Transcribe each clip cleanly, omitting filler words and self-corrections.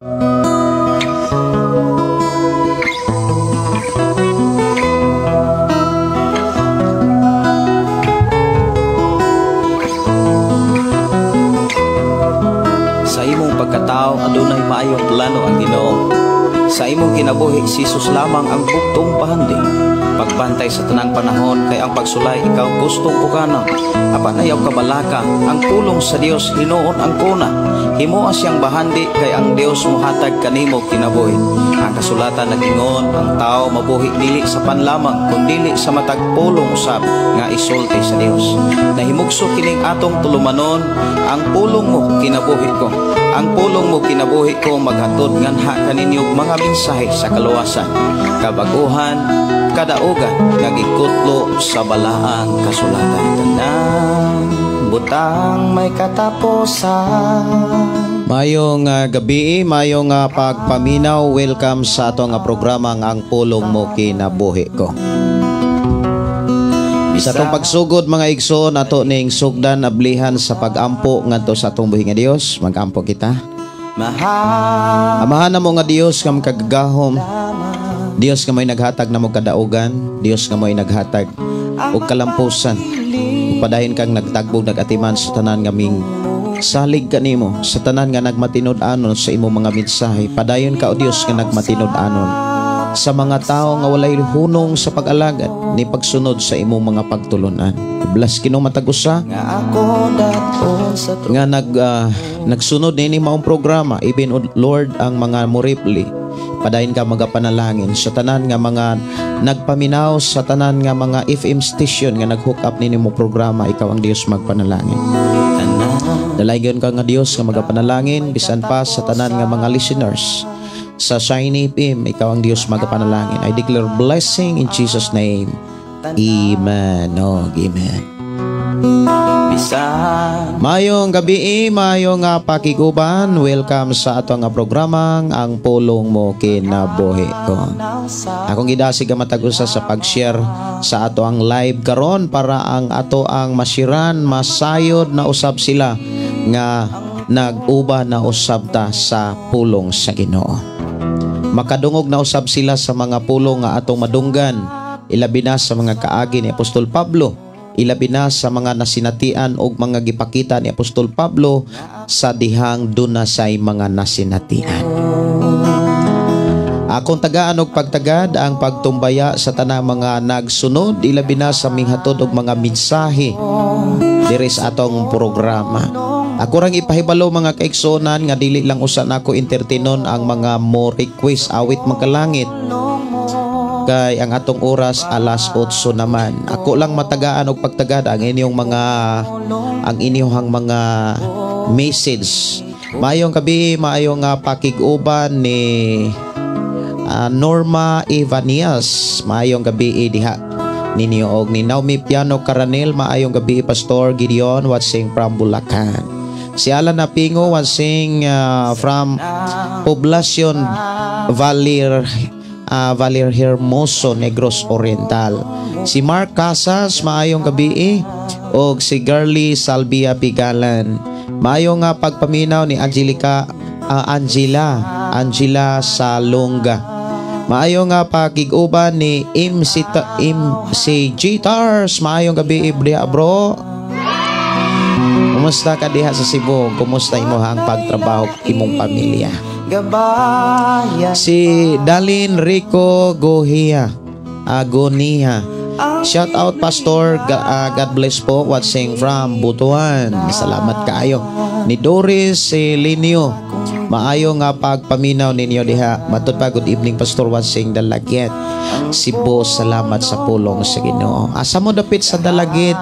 Sa imong pagkatao adunay maayong plano ang Ginoo. Sa imong kinabuhi si Jesus lamang ang bugtong bahandi. Pagbantay sa tanang panahon kay ang pagsulay ikaw gustong pukanon. Apan ayaw kabalaka ang pulong sa Dios hinuon ang kuna. Himoa siyang bahandi kay ang Dios mohatag kanimo kinabuhi. Ang kasulatan nag-ingon ang tao mabuhi dili sa panlamang kundili sa matag pulong usab nga isulti sa Dios. Nahimugso kining atong tulumanon, ang pulong mo kinabuhi ko. Ang pulong mo kinabuhi ko maghatod nganha kaninyo mga mensahe sa kaluwasan, kabaguhan, kadaugan nga gikutlo sa balaang kasulatan. Tanang butang may katapusan. Mayong gabi, mayong pagpaminaw. Welcome sa atong programa nga Ang Pulong Mo Kinabuhi Ko. Sa atong pagsugod mga igsoon, ato ning sugdan ablihan sa pagampo ngadto sa atong buhi nga Dios. Magampo kita. Amahan namo nga Dios nga makagagahom, Dios nga mo'y naghatag namo kadaugan, Dios nga mo'y naghatag og kalampusan. Padayon kang nagtagbog nagatiman sa tanan nga ming salig kanimo, sa tanan nga nagmatinud-anon sa imong mga mensahe. Padayon ka o Dios nga nagmatinud-anon sa mga tao nga walay hunong sa pag-alagad ni pagsunod sa imong mga pagtulunan. Bless Ginoo matag usa nga nagsunod nini maong programa, even o Lord ang mga morepli. Padayon ka magapanalangin sa tanan nga mga nagpaminaw, sa tanan nga mga FM station nga nag-hook up nini mo programa. Ikaw ang Dios magpanalangin. Dalaygon ka nga Dios nga magapanalangin bisan pa sa tanan nga mga listeners sa Shiny FM. Ikaw ang Dios magapanalangin. I declare blessing in Jesus' name. Amen. Oh, amen. Mayong gabi, mayong pakiguban. Welcome sa atong programang Ang Pulong Mo Kinabuhi Ko. Akong gidasig ang matag usa sa pag-share sa ato ang live karon para ang ato ang masiran, masayod na usab sila nga nag-uba na usab ta sa pulong sa Ginoo. Makadungog na usab sila sa mga pulong nga atong madunggan, ilabi na sa mga kaagi ni Apostol Pablo, ilabi na sa mga nasinatian og mga gipakita ni Apostol Pablo sa dihang duna say mga nasinatian. Akong tagaan og pagtagad ang pagtumbaya sa tanang mga nagsunod, ilabi na sa minghatod og mga mensahe diri sa atong programa. Ako rang ipahibalo mga kaigsuonan nga dili lang usa nako entertainon ang mga mo request awit magkalangit. Kay ang atong oras alas 8 naman. Ako lang matagaan og pagtagad ang inyong mga ang inyong mga message. Maayong gabi, maayong pakig-uban ni Norma Evanias. Maayong gabi diha ninyo og ni Naomi Piano Caranel. Maayong gabi Pastor Gideon watching from Bulacan. Si Alan Napingo watching from Poblacion Valer Hermoso, Negros Oriental. Si Mark Casas, maayong gabi og si Girly Salvia Pigalan. Maayong pagpaminaw ni Angelica Angela Salonga. Maayong pakig-uban ni MC Tars. Maayong gabi diha bro. Kumusta ka diha sa Cebu? Kumusta imo ang pagtrabaho imong pamilya? Si Dalin Rico Gohia Agonia. Shout out Pastor, God bless po, watching from Butuan. Salamat kaayo. Ni Doris Celinio, maayo nga pagpaminaw ninyo diha. Matud pa, good evening Pastor, watching Dalaguete Cebu. Salamat sa pulong sa Ginoo. Asa mo dapit sa Dalaguete,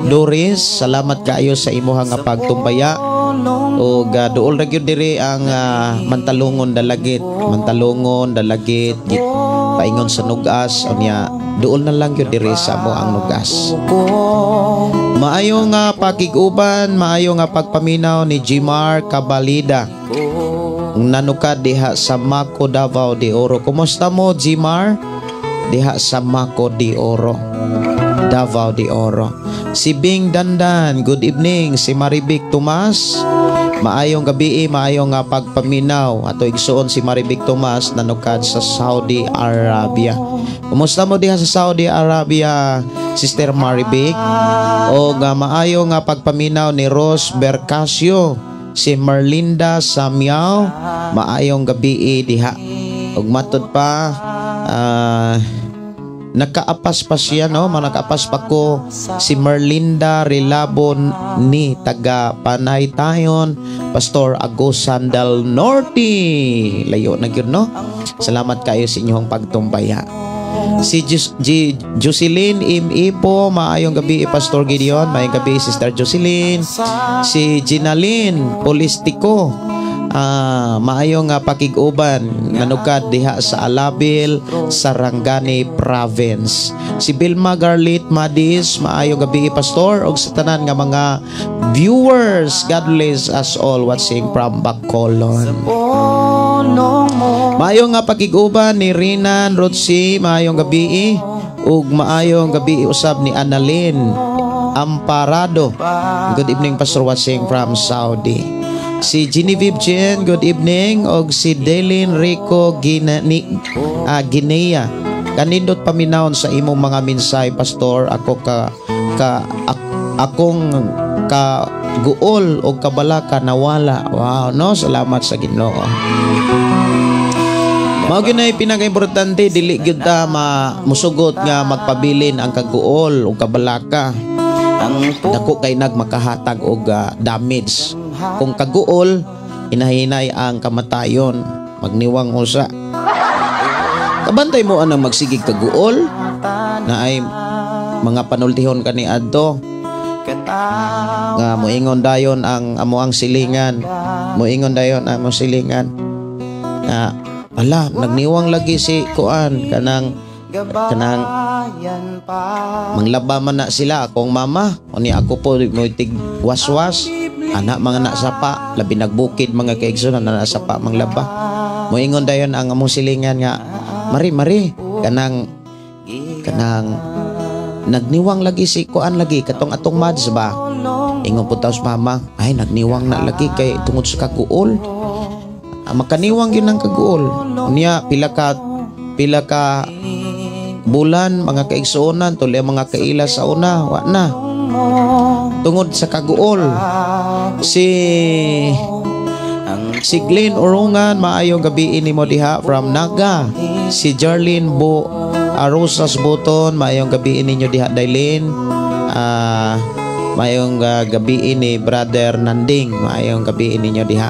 Doris? Salamat kaayo sa imuha nga pagtumbaya. Og duol ra gyud diri ang Mantalongon Dalaguete, Mantalongon Dalaguete paingon sa Nugas unya duol na lang gyud diri sa mo ang Nugas. Maayo nga pakig-uban, maayo nga pagpaminaw ni Jimar Cabalida. Nanukad diha sa Maco, Davao de Oro. Kumusta mo Jimar? Diha sa Maco de Oro, Davao de Oro. Si Bing Dandan, good evening. Si Marivic Tomas, Maayong gabi, maayong nga pagpaminaw. Ato igsuon si Marivic Tomas, nanukad sa Saudi Arabia. Kumusta mo diha sa Saudi Arabia, Sister Marivic? O nga maayo nga pagpaminaw ni Rose Bercasio, si Merlinda Samiao, maayong gabi diha. Ug matud pa, nakaapas pa siya, no? Mga nakaapas pa ko si Merlinda Rilabon ni taga Panay Tayon, Pastor Agusan del Norte. Layo na gyud, no? Salamat kayo sa inyong pagtumbaya. Si Jocelyn M. Ipo, maayong gabi, Pastor Gideon, maayong gabi, Sister Jocelyn. Si Ginalyn Polistico, maayong nga pakig-uban, nanukad diha sa Alabil, Sarangani Province. Si Bilma Garlit Madis, maayong gabi, Pastor, ug sa tanan nga mga viewers. God bless us all watching from Bacolod. Punong mo. Maayong nga pakig-uban ni Rinan Rotsi, maayong gabi, ug maayong gabi usab ni Annalyn Amparado. Good evening, Pastor, watching from Saudi. Si Genevieve Chen, good evening, og si Delin Rico Gina, ni, Guinea. Kanindot paminawon sa imong mga minsay, Pastor. Ako ka ka akong ka guol o kabalaka nawala. Wow, no? Salamat sa Ginoo. Mao gyud nay pinaka-importante, dili gyud ta ma musugot nga magpabilin ang kaguol o kabalaka. Ang Dako kay nagmakahatag og damage. Kung kaguol, hinahinay ang kamatayon, magniwang usa. Kabantay mo anang magsigig kaguol na ay mga panultihon kani adto nga moingon dayon ang amo ang silingan, moingon dayon ang among silingan nga, "Ala, nagniwang lagi si kuan," kanang kanang gabayan pa. Manglaba man na sila akong mama ni ako po mo tig waswas ana mga nasapa, labi nagbukid, mga kaigsoon, na nasapa manglaba. Moingon dayon ang among silingan nga, "Mari, mari, kanang kanang nagniwang lagi si kuan lagi, katong atong Mads ba." Ingon po taos mama, "Ay, nagniwang na lagi kay tungod sa kaguol." Makaniwang yun ang kaguol niya pila ka bulan, mga kaigsuonan, tuloy ang mga kaila sa una wa na tungod sa kaguol. Si si Glenn Orungan, maayong gabi nimo diha from Naga. Si Jarlene Bo Arosas Buton, maayong gabi ninyo diha, Dailin. Maayong gabi ni Brother Nanding, maayong gabi ninyo diha.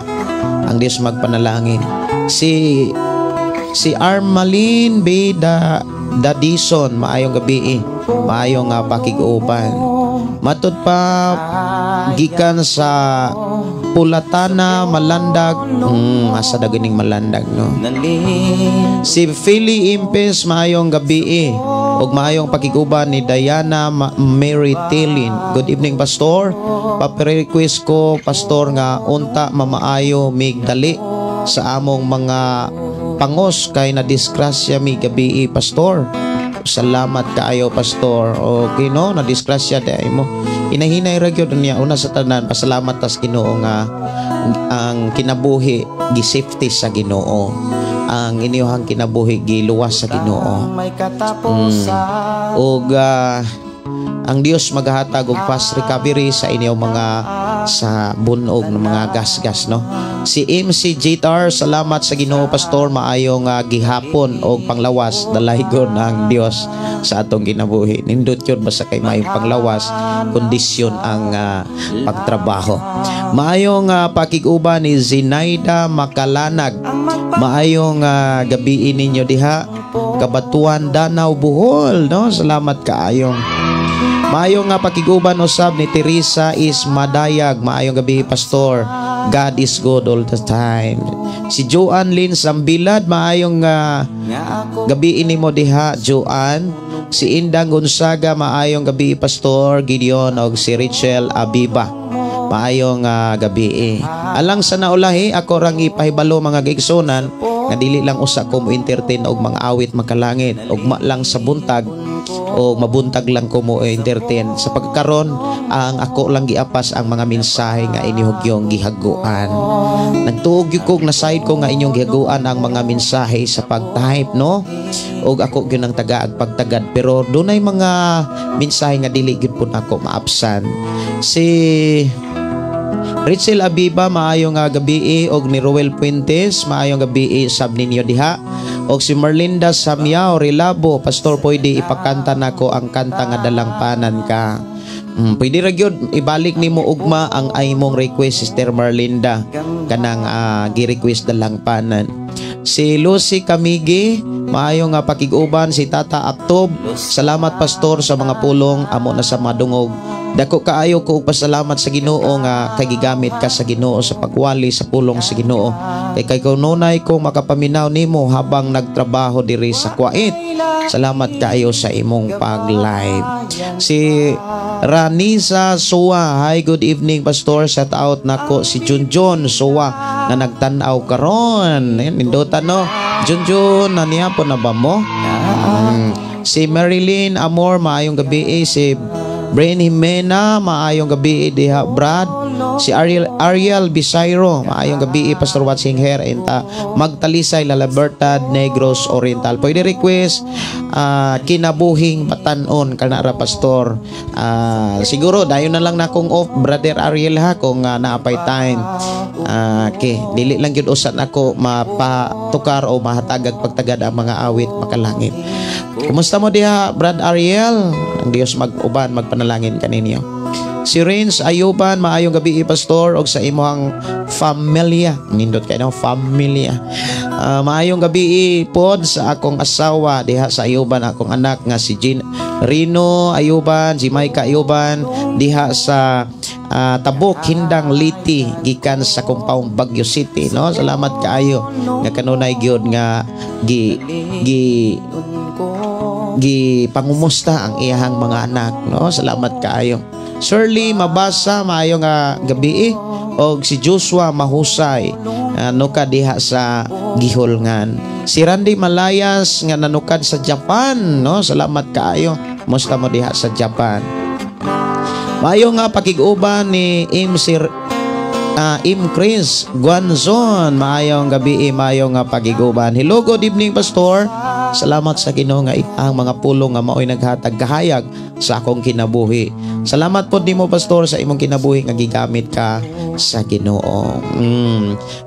Ang Dios magpanalangin. Si si Armalin B. Da, Dadison, maayong gabi. Maayong pakig-uban. Matud pa, gikan sa Pulatana, Malandag. Asa daw gining Malandag, no? Si Philly Impes, maayong gabi. Ug maayong pakiguban ni Diana Mary Tilin. Good evening, Pastor. Papi-request ko, Pastor, nga unta mamaayo migdali sa among mga pangos kay na disgrasya mi gabi, Pastor. Salamat kaayo, Pastor. Okay, no, na disgrasya di mo. Hinahinay ra gyud niya. Una sa tanan, pasalamat tas Ginoo nga ang kinabuhi gi-safety sa Ginoo. Ang inyong kinabuhi giluwas sa Ginoo. May katapusan. Ug ang Dios maghatag og fast recovery sa inyong mga sa bunog ng mga gas-gas, no? Si MC Jitar, salamat sa Ginoo, Pastor, maayong gihapon og panglawas, dalaygon ang Dios sa atong kinabuhi. Nindot yun basta kay maayong panglawas, kondisyon ang pagtrabaho. Maayong pakig-uban ni Zinaida Makalanag. Maayong gabi ninyo diha. Kabatuan, Danao, Bohol, no? Salamat kaayo. Maayong nga pakiguban usab ni Teresa is Madayag. Maayong gabi, Pastor. God is good all the time. Si Joanne Lynn Sambilad, maayong Nga ako gabi nimo diha, Joanne. Si Indang Gonzaga, maayong gabi, Pastor Gideon, og si Rachel Abiba. Maayong gabi. Alang sa naulahi, ako rang ipahibalo, mga kaigsuonan, nga dili lang usa ko mo entertain og mga awit makalangit, ugma lang sa buntag. O mabuntag lang ko mo entertain sa pagkaron, ang ako lang giapas ang mga mensahe nga inihugyong gihaguan. Nagtuog gyud kog na-side ko nga inyong gihaguan ang mga mensahe sa pag-type, no? Og ako gyud ang tagaag pagtagad, pero dunay mga mensahe nga dili gyud pud ako maapsan. Si Ritzel Abiba, maayong nga gabi, og ni Roel Puentes, maayong gabi sab ninyo diha. Og si Merlinda Samyao Rilabo, "Pastor, pwede ipakanta nako ang kanta nga 'Dalangpanan Ka'?" Pwede ra gyud ibalik nimo ugma ang imong request, Sister Merlinda, kanang gi-request 'Dalangpanan. Si Lucy Kamigi, maayo nga pakig-uban. Si Tata Aktob, "Salamat, Pastor, sa mga pulong, amo na sa madungog. Dako kaayo ko og pasalamat sa Ginoo nga kay gigamit ka sa Ginoo sa pagwali sa pulong sa Ginoo. Kay kanunay ko makapaminaw nimo habang nagtrabaho diri sa Kuwait. Salamat kaayo sa imong pag-live." Si Ranisa Suwa, "Hi, good evening, Pastor. Shout out nako si Junjun Suwa nga nagtan-aw karon." Ayan, nindutan, no. Junjun, naniya po na ba mo? Si Marilyn Amor, maayong gabi. Si Brain Jimena, maayong gabi diha, Brad. Si Ariel Ariel Bisairo, "Maayong gabi, Pastor, watching here in ta Magtalisay, La Libertad, Negros Oriental. Pwede request 'Kinabuhing Batanon' kana ra, Pastor?" Siguro dayon na lang na kong off, Brother Ariel, ha, kung naapay time. Okay, dili lang gyud usa nako mapatukar o mahatagag pagtagad ang mga awit makalangit. Kumusta mo diha, Brad Ariel? Ang Dios mag-uban, magpanalangin kaninyo. Si Rins Ayuban, "Maayong gabi, Pastor, og sa imong familia." Nindot kay no, familia. "Maayong gabi pod sa akong asawa diha sa Ayuban, akong anak nga si Jean Rino Ayuban, si Micah Ayuban diha sa Tabuk, Hindang, Leyte, gikan sa compound Baguio City," no. Salamat kaayo nga kanunay gyud nga gi gi gi pangumusta ang iyahang mga anak, no. Salamat kaayo. Shirley Mabasa, maayo nga gabi, og si Joshua Mahusay, ka diha sa Gihulngan. Si Randy Malayas nga nanukad sa Japan, no. Salamat kaayo. Musta mo diha sa Japan? Maayo nga pakig-uban ni Im Sir Im Chris Guanzon. Maayong gabi, maayo nga pagiguban. "Hello, good evening, Pastor. Salamat sa Ginoo nga ang mga pulong nga maoy naghatag kahayag sa akong kinabuhi. Salamat pod nimo, Pastor, sa imong kinabuhi nga gigamit ka sa Ginoo."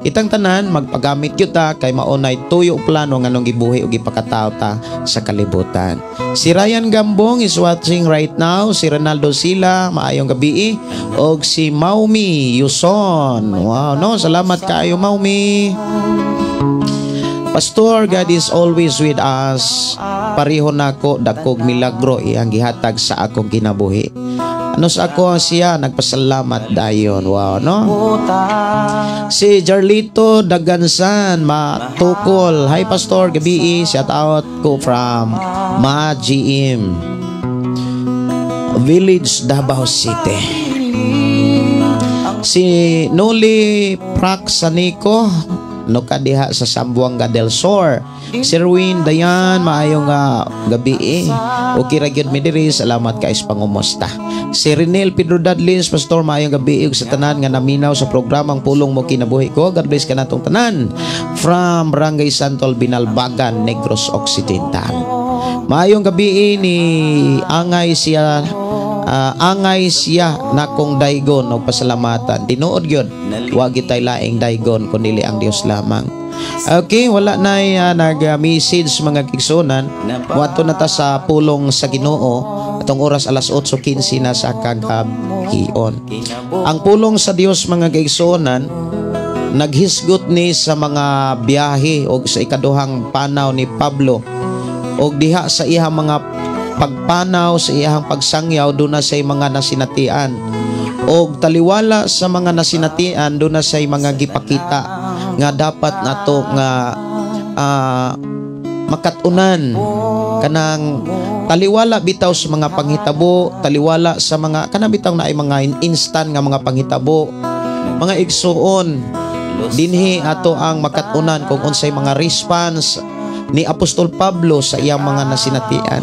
Kitang tanan magpagamit gyud ta kay mao nay tuyo plano nganong gibuhi ug gipakatao ta sa kalibutan. Si Ryan Gambong is watching right now, si Ronaldo Sila, maayong gabi, og si Maumi Yuson. Wow, no, salamat kaayo, Maumi. "Pastor, God is always with us. Pareho nako, dakog milagro iyang gihatag sa akong kinabuhi. Ano sa ako siya nagpasalamat dayon." Wow, no? Si Jarlito Dagansan Matukol. "Hi, Pastor, gabi. Shout out ko from Ma GM Village, Davao City." Si Noli Praxanico no kadiha sa Zamboanga del Sur. Sir Win Dayan, maayong gabi eh. Okay ra gyud mi diri, salamat kay sa pangumusta. Si Renel Pedro Dadlis, "Pastor, maayong gabi ug sa tanan nga naminaw sa programang Pulong Mo Kinabuhi Ko. God bless kanatong tanan. From Barangay Santol, Binalbagan, Negros Occidental." Maayong gabi ni angay siya angay siya nakong daygon og pasalamatan. Tinuod gyud, wa gitay laing daygon kun dili ang Dios lamang. Okay, wala na nag-message, mga kaigsuonan. Moadto na ta sa pulong sa Ginoo atong oras, alas 8:15 na sa kagabion. Ang pulong sa Dios, mga kaigsuonan, naghisgot ni sa mga biyahe og sa ikaduhang panaw ni Pablo, og diha sa iyang mga pagpanaw, sa iyang pagsangyaw, doon na say mga nasinatian, og taliwala sa mga nasinatian, doon na say mga gipakita nga dapat nato nga makatunan, kanang taliwala bitaw sa mga panghitabo, taliwala sa mga kanang bitaw na ay mga instant nga mga panghitabo. Mga igsuon, dinhi ato ang makatunan kung unsay mga response ni Apostol Pablo sa iyang mga nasinatian.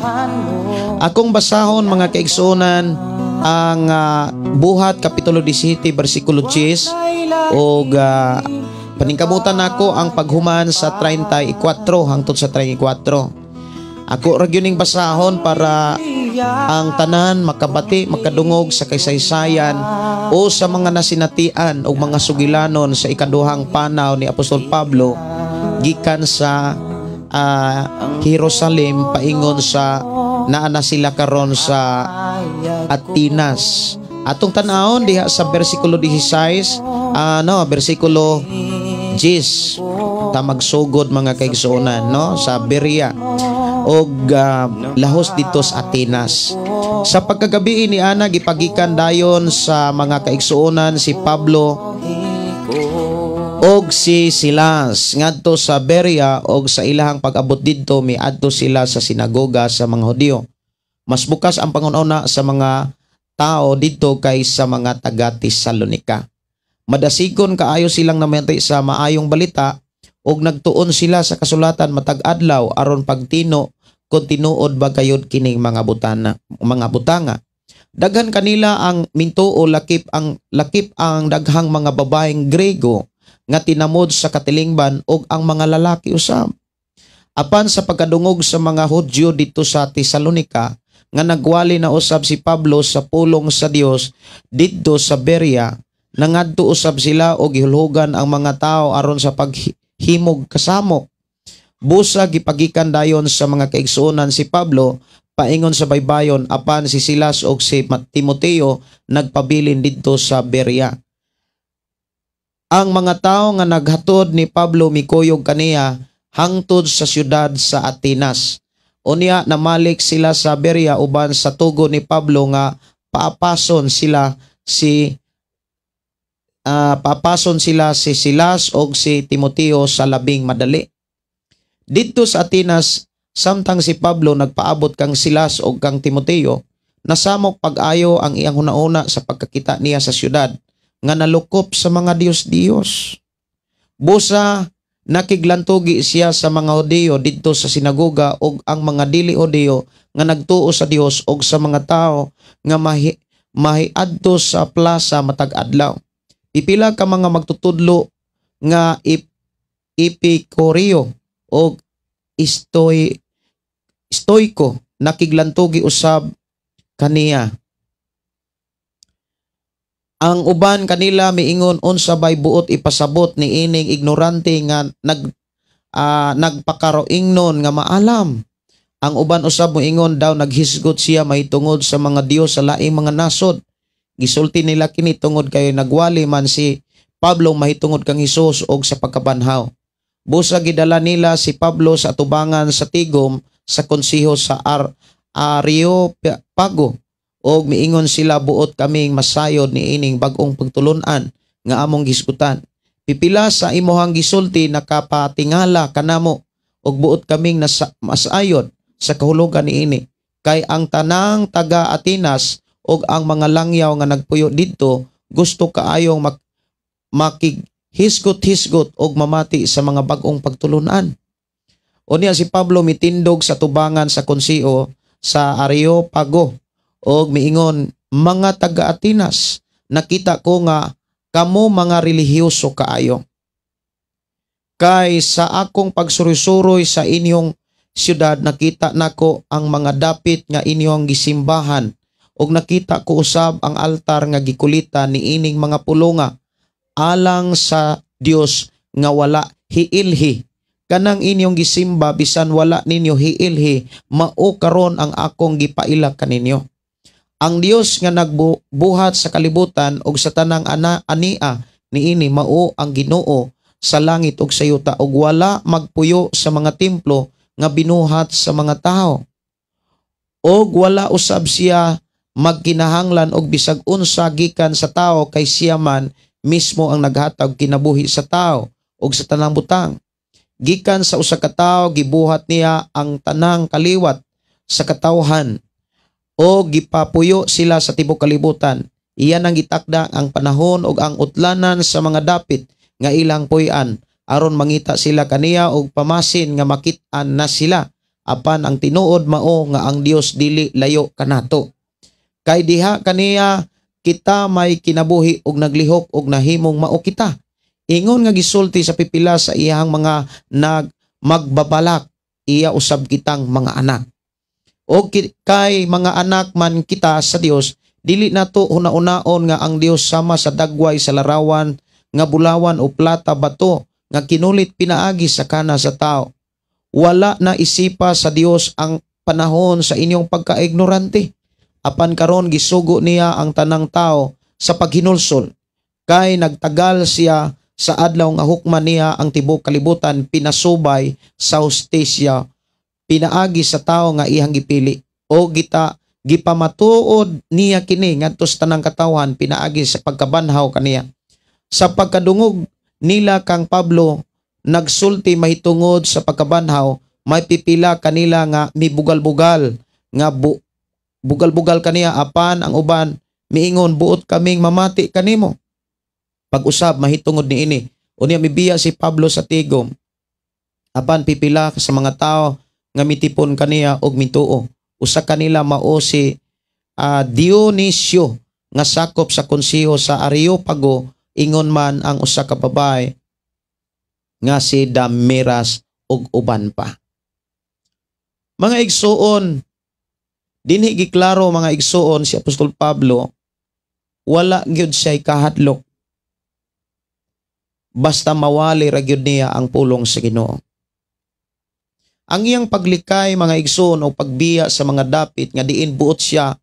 Akong basahon, mga kaigsuonan, ang Buhat kapitulo 17 bersikulo 10 og paningkamutan nako ang paghuman sa 34 hangtod sa 34. Ako ra gyud ning basahon para ang tanan makabati, makadungog sa kaysaysayan o sa mga nasinatian o mga sugilanon sa ikaduhang panaw ni Apostol Pablo gikan sa Jerusalem paingon sa naa na sila karon sa Atenas. Atong tan-awon diha sa bersikulo 16, ano, bersikulo 10 ta magsugod, mga kaigsuonan, no, sa Berea og lahos dito sa Atenas. Sa pagkagabi ni ana, gipagikan dayon sa mga kaigsuonan si Pablo og si Silas ngadto sa Berea, og sa ilahang pag-abot didto, miadto sila sa sinagoga sa mga Hudiyo. Mas bukas ang panghuna sa mga tao didto kaysa mga taga Tesalonika. Madasigon kaayo silang namati sa maayong balita ug nagtuon sila sa kasulatan matag adlaw aron pagtino kung tinuod ba gayud kining mga butana, mga butanga. Daghan kanila ang mintuo lakip ang daghang mga babaeng Grego nga tinamod sa katilingban ug ang mga lalaki usab. Apan sa pagkadungog sa mga Hudyo dito sa Tesalonika nga nagwali na usab si Pablo sa pulong sa Dios didto sa Berea, nangadto usab sila og gihulhugan ang mga tao aron sa paghimog kasamok. Busa gipagikan dayon sa mga kaigsuonan si Pablo paingon sa baybayon, apan si Silas ug si Timoteo nagpabilin didto sa Berea. Ang mga tao nga naghatod ni Pablo mikuyog kaniya hangtod sa syudad sa Atenas. Unya namalik sila sa Berea uban sa tugo ni Pablo nga paapason sila si Silas og si Timoteo sa labing madali. Didto sa Atenas, samtang si Pablo nagpaabot kang Silas og kang Timoteo, nasamok pag-ayo ang iyang hunahuna sa pagkakita niya sa syudad nga nalukop sa mga Diyos-Diyos. Busa nakiglantugi siya sa mga Hudiyo didto sa sinagoga ug ang mga dili Hudiyo nga nagtuo sa Dios ug sa mga tao nga mahiadto sa plaza matag adlaw. Pipila ka mga magtutudlo nga Epikureo og Stoiko nakiglantugi usab kaniya. Ang uban kanila miingon, "Unsa bay buot ipasabot ni ining ignorante nga nagpakaroingnon nga maalam?" Ang uban usab moingon, "Daw naghisgot siya mahitungod sa mga Dios sa laing mga nasod." Gisulti nila kini tungod kay nagwali man si Pablo mahitungod kang Hesus og sa pagkabanhaw. Busa gidala nila si Pablo sa atubangan sa tigom sa konseho sa Areopago og miingon sila, "Buot kaming masayod ni ining bag-ong pagtulun-an nga among gisgutan. Pipila sa imuhang gisulti nakapatingala kanamo ug buot kaming masayod sa kahulugan niini. Kay ang tanang taga Atenas ug ang mga langyaw nga nagpuyo didto gusto kaayong makighisgot-hisgot og mamati sa mga bag-ong pagtulunan." Unya si Pablo mitindog sa tubangan sa konseho sa Areopago og miingon, "Mga taga Atenas, nakita ko nga kamo mga relihiyoso kaayo. Kay sa akong pagsuroy-suroy sa inyong syudad, nakita nako ang mga dapit nga inyong gisimbahan ug nakita ko usab ang altar nga gikulitan niining mga pulonga, 'Alang sa Dios nga wala hiilhi.' Kanang inyong gisimba bisan wala ninyo hiilhi, mao karon ang akong gipaila kaninyo. Ang Dios nga nagbuhat sa kalibutan ug sa tanang ana ania niini mao ang Ginoo sa langit ug sa yuta ug wala magpuyo sa mga templo nga binuhat sa mga tao. Og wala usab siya magkinahanglan og bisag unsa gikan sa tao, kay siya man mismo ang naghatag kinabuhi sa tao ug sa tanang butang. Gikan sa usa ka tawo gibuhat niya ang tanang kaliwat sa katawhan o gipapuyo sila sa tibuok kalibutan. Iya nang gitakda ang panahon ug ang utlanan sa mga dapit nga ilang puy-an aron mangita sila kaniya og pamasin nga makit-an na sila. Apan ang tinuod mao nga ang Dios dili layo kanato. Kay diha kaniya kita may kinabuhi og naglihok og nahimong mao kita. Ingon nga gisulti sa pipila sa iyang mga nag magbabalak, iya usab kitang mga anak. O kay mga anak man kita sa Dios, dili nato huna-hunaon nga ang Dios sama sa dagway sa larawan nga bulawan o plata, bato nga kinulit pinaagi sa kana sa tao. Wala na isipa sa Dios ang panahon sa inyong pagkaignorante. Apan karon gisugo niya ang tanang tao sa paghinulsol. Kay nagtagal siya sa adlaw nga hukman niya ang tibuok kalibutan pinasubay sa hustisya pinaagi sa tao nga iyang gipili. O gita gipamatuod niya kini ngadto sa tanang katawhan pinaagi sa pagkabanhaw kaniya. Sa pagkadungog nila kang Pablo nagsulti mahitungod sa pagkabanhaw, may pipila kanila nga mibugal-bugal nga bugal-bugal kaniya, apan ang uban miingon, "Buot kaming mamati kanimo pag-usab mahitungod niini." Unya mibiya si Pablo sa tigom, apan pipila sa mga tao nga mitipon kaniya og mituo. Usa kanila mao si Dionisio nga sakop sa konseho sa Areopago, ingon man ang usa ka babae nga si Damaris ug uban pa. Mga igsuon, dinhi giklaro, mga igsuon, si Apostol Pablo wala gyud siya kahadlok basta mawali ra gyud niya ang pulong sa Ginoo. Ang iyang paglikay, mga igsoon, o pagbiya sa mga dapit nga diin buot siya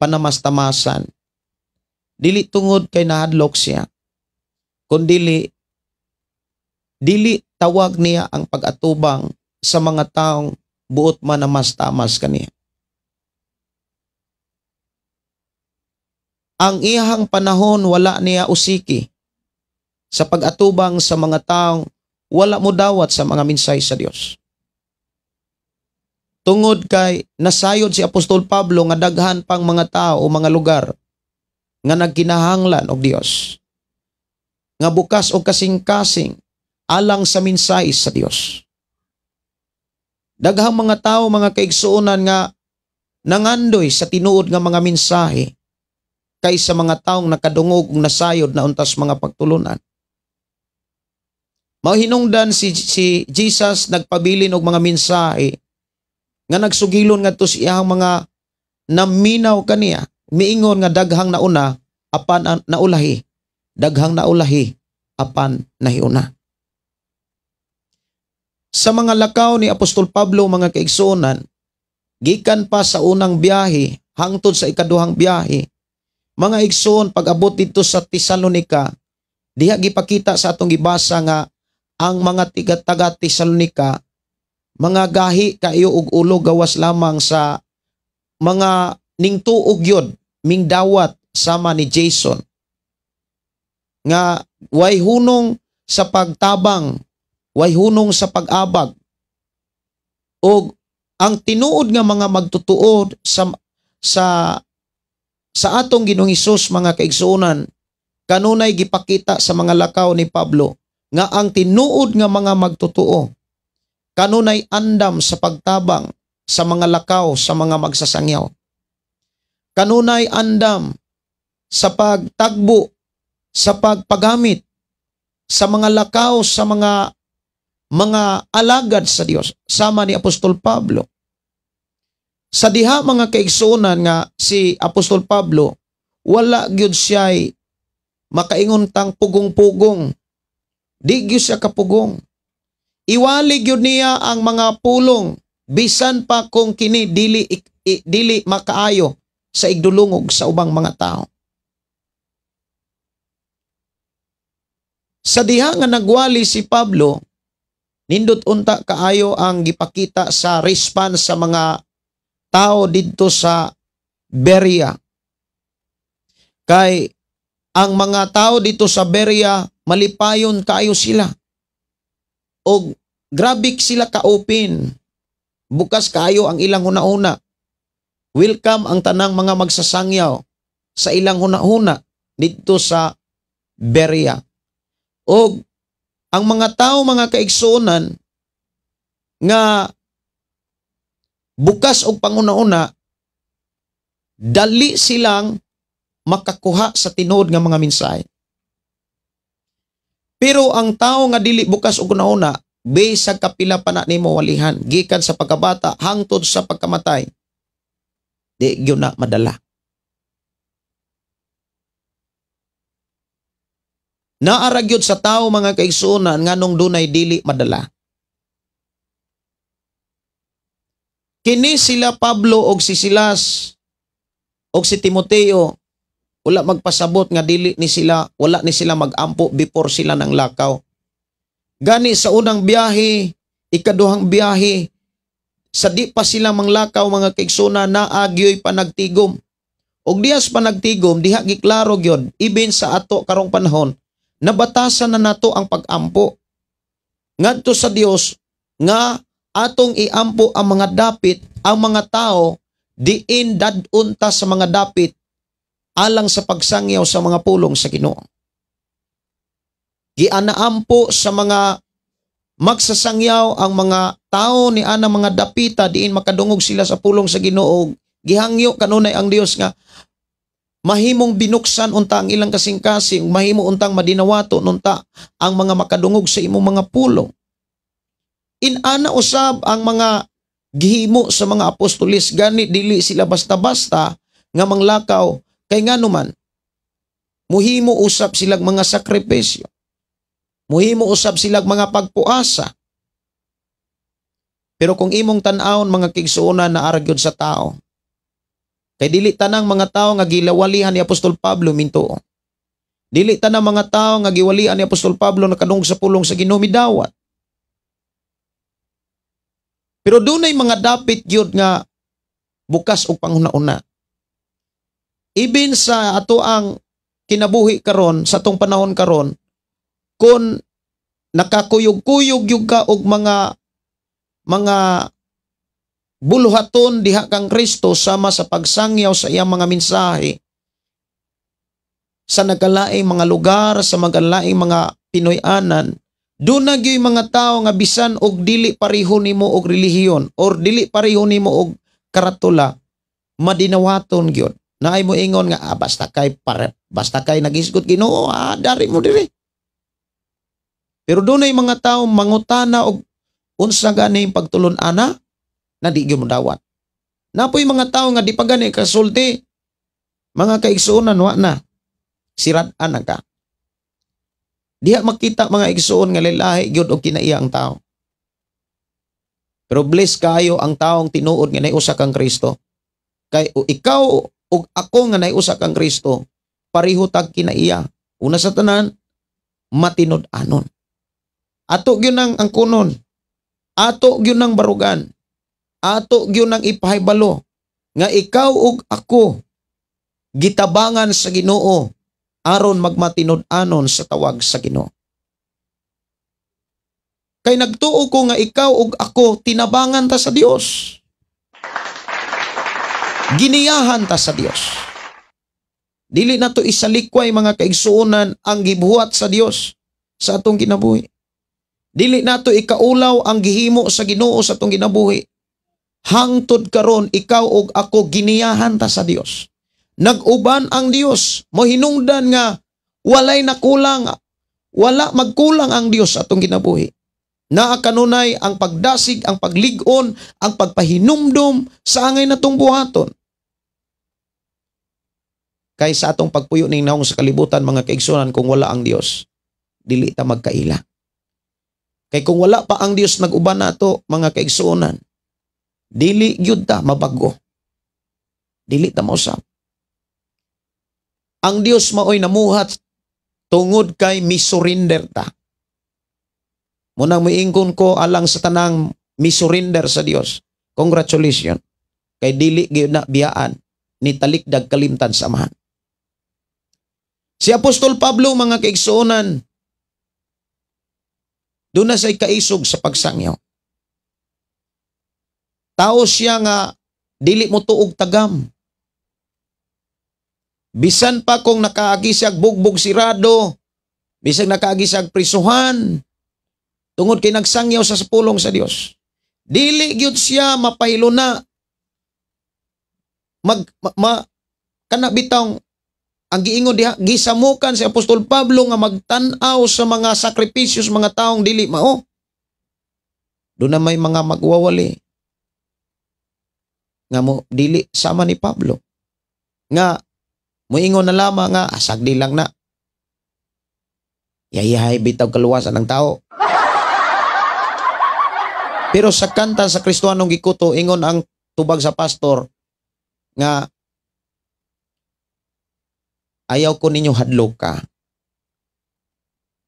panamastamasan, dili tungod kay nahadlok siya, kundili dili tawag niya ang pag-atubang sa mga taong buot manamastamas kaniya. Ang iyahang panahon wala niya usiki sa pag-atubang sa mga taong wala mo dawat sa mga minsay sa Dios. Tungod kay nasayod si Apostol Pablo nga daghan pang mga tao o mga lugar nga nagkinahanglan og Dios, nga bukas og kasing-kasing alang sa minsay sa Dios. Daghang mga tao, mga kaigsuonan, nga nangandoy sa tinuod nga mga mensahe kaysa mga taong nakadungog ug nasayod na untas mga pagtulunan. Mahinungdan si Jesus nagpabilin og mga mensahe nga nagsugilon ngadto sa iyang mga naminaw kaniya, miingon nga daghang nauna apan naulahi, daghang naulahi apan nahiuna. Sa mga lakaw ni Apostol Pablo, mga kaigsuonan, gikan pa sa unang biyahe hangtod sa ikaduhang biyahe, mga igsoon, pag-abot didto sa Tesalonica, diha gipakita sa atong gibasa nga ang mga taga Tesalonica mga gahi kayo og ulo gawas lamang sa mga ningtuog yun, mingdawat sama ni Jason nga way hunong sa pagtabang, way hunong sa pag-abag. Og ang tinuod nga mga magtutuod sa atong Ginoong Hesus, mga kaigsuonan, kanunay gipakita sa mga lakaw ni Pablo nga ang tinuod nga mga magtutuo kanunay andam sa pagtabang sa mga lakaw sa mga magsasangyaw. Kanunay andam sa pagtagbo, sa pagpagamit sa mga lakaw sa mga alagad sa Dios sama ni Apostol Pablo. Sa diha, mga kaigsuonan, nga si Apostol Pablo wala gyud siya'y makaingon tang pugong-pugong. Di gyud siya kapugong. Iwali gyud niya ang mga pulong bisan pa kung kini dili makaayo sa igdulungog sa ubang mga tao. Sa diha nga nagwali si Pablo, nindot unta kaayo ang gipakita sa response sa mga tao didto sa Berea. Kay ang mga tao dito sa Berea, malipayon kaayo sila. Og grabe sila ka-open. Bukas kaayo ang ilang hunahuna. Welcome ang tanang mga magsasangyaw sa ilang hunahuna dito sa Berea. Og ang mga tao, mga kaigsuonan, nga Bukas og panguna-una, dali silang makakuha sa tinuod nga mga mensahe. Pero ang tao nga dili bukas og una-una, bisag kapila pa na nimo walihan, gikan sa pagkabata hangtod sa pagkamatay, di gyud na madala. Naara gyud sa tao, mga kaigsuonan, nganong dunay dili madala. Kini sila Pablo og si Silas og si Timoteo, wala magpasabot nga dili ni sila, wala ni sila magampo before sila nang lakaw. Gani sa unang biyahe, ikaduhang biyahe, sa di pa sila manglakaw, mga kaigsuonan, naagyoy panagtigom. Og dihas panagtigom, diha giklaro gyud, even sa ato karong panahon, nabatasan na nato ang pag-ampo ngadto sa Dios nga atong iampo ang mga dapit, ang mga tao diin dad-on ta sa mga dapit alang sa pagsangyaw sa mga pulong sa Ginoo. Gianaampo sa mga magsasangyaw ang mga tao ni ana mga dapita diin makadungog sila sa pulong sa Ginoo. Gihangyo kanunay ang Dios nga mahimong binuksan unta ang ilang kasing-kasing, mahimo untang madinawato nunta ang mga makadungog sa imong mga pulong. Inana usab ang mga gihimo sa mga apostolis, gani dili sila basta-basta nga manglakaw kay nganuman muhimo usab silang mga sakripisyo. Muhimo usab silang mga pagpuasa. Pero kung imong tan-awon, mga kaigsuonan, na gyud sa tao. Kay dili tanang mga tao nga gilawalihan ni Apostol Pablo mintuo. Dili tanang mga tao nga giwalian ni Apostol Pablo nakadungog sa pulong sa Ginoo midawat. Pero dunay mga dapit gyud nga bukas og panghuna-una. Ibin sa ato ang kinabuhi karon, sa atong panahon karon, kung nakakuyog-kuyog gyud ka og mga buluhaton diha kang Kristo sama sa pagsangyaw sa iyang mga mensahe sa nagkalaing mga lugar, sa magkalaing mga Pinoy-anan, doon na gyud mga tao nga bisan og dili pareho nimo og relihiyon or dili pareho nimo og karatula, madinawaton gyud. Naay mo ingon nga basta kay nagisgot Ginoo, dari mo diri. Pero doon ay mga tao mangutana og unsa gani pagtulon-ana na di gyud modawat. Napoy mga tao nga di pa gani kasulti, mga kaigsuonan, wa na sirad-an na ka. Diha makita, mga igsuon, nga lalahi gyud og kinaiya ang tao. Pero bless kayo ang taong tinuod nga naiusa kang Kristo. Kay o ikaw ug ako nga naiusa kang Kristo, pareho tag kinaiya. Una sa tanan, matinud-anon. Ato gyud nang angkunon. Ato gyud nang barugan. Ato gyud nang ipahibalo nga ikaw ug ako gitabangan sa Ginoo aron magmatinud-anon sa tawag sa Ginoo. Kay nagtuo ko nga ikaw ug ako tinabangan ta sa Dios. Giniyahan ta sa Dios. Dili na to isalikway, mga kaigsuonan, ang gibuhat sa Dios sa atong kinabuhi. Dili nato ikaulaw ang gihimo sa Ginoo sa atong kinabuhi. Hangtod karon, ikaw ug ako giniyahan ta sa Dios. Nag-uban ang Dios, mohinungdan nga walay nakulang, wala magkulang ang Dios sa atong kinabuhi. Naa kanunay ang pagdasig, ang paglig-on, ang pagpahinumdum sa angay natong buhaton. Kay sa atong pagpuyo ning naong sa kalibutan, mga kaigsunan, kung wala ang Dios, dili ta magkaila. Kay kung wala pa ang Dios nag-uban nato, mga kaigsuonan, dili gyud ta mabago. Dili ta mausab. Ang Dios maoy namuhat tungod kay misurrender ta. Munang moingkon ko alang sa tanang misurrender sa Dios. Congratulations. Kay dili gyud na biyaan ni talikdag kalimtan sa Amahan. Si Apostol Pablo, mga kaigsuonan, doon na siya'y kaisog sa pagsangyaw. Tao siya nga dili mo tuog tagam. Bisan pa kung nakaagi siya bugbog sirado, bisan nakaagi siya prisuhan, tungod kay nagsangyaw sa pulong sa Dios. Dili gyud siya mapahiluna. Mag ma, ma kana bitawng ang giingon diha, gisamukan si Apostol Pablo nga magtan-aw sa mga sakripisyo sa mga taong dili mao. Doon na may mga magwawali nga mo dili sama ni Pablo. Nga moingon na lamang nga asagdi lang na. Yayahay bitaw kaluwasan ng tao. Pero sa kanta sa Kristohanong gikuto, ingon ang tubag sa pastor nga ayaw ko ninyo hadlok ka.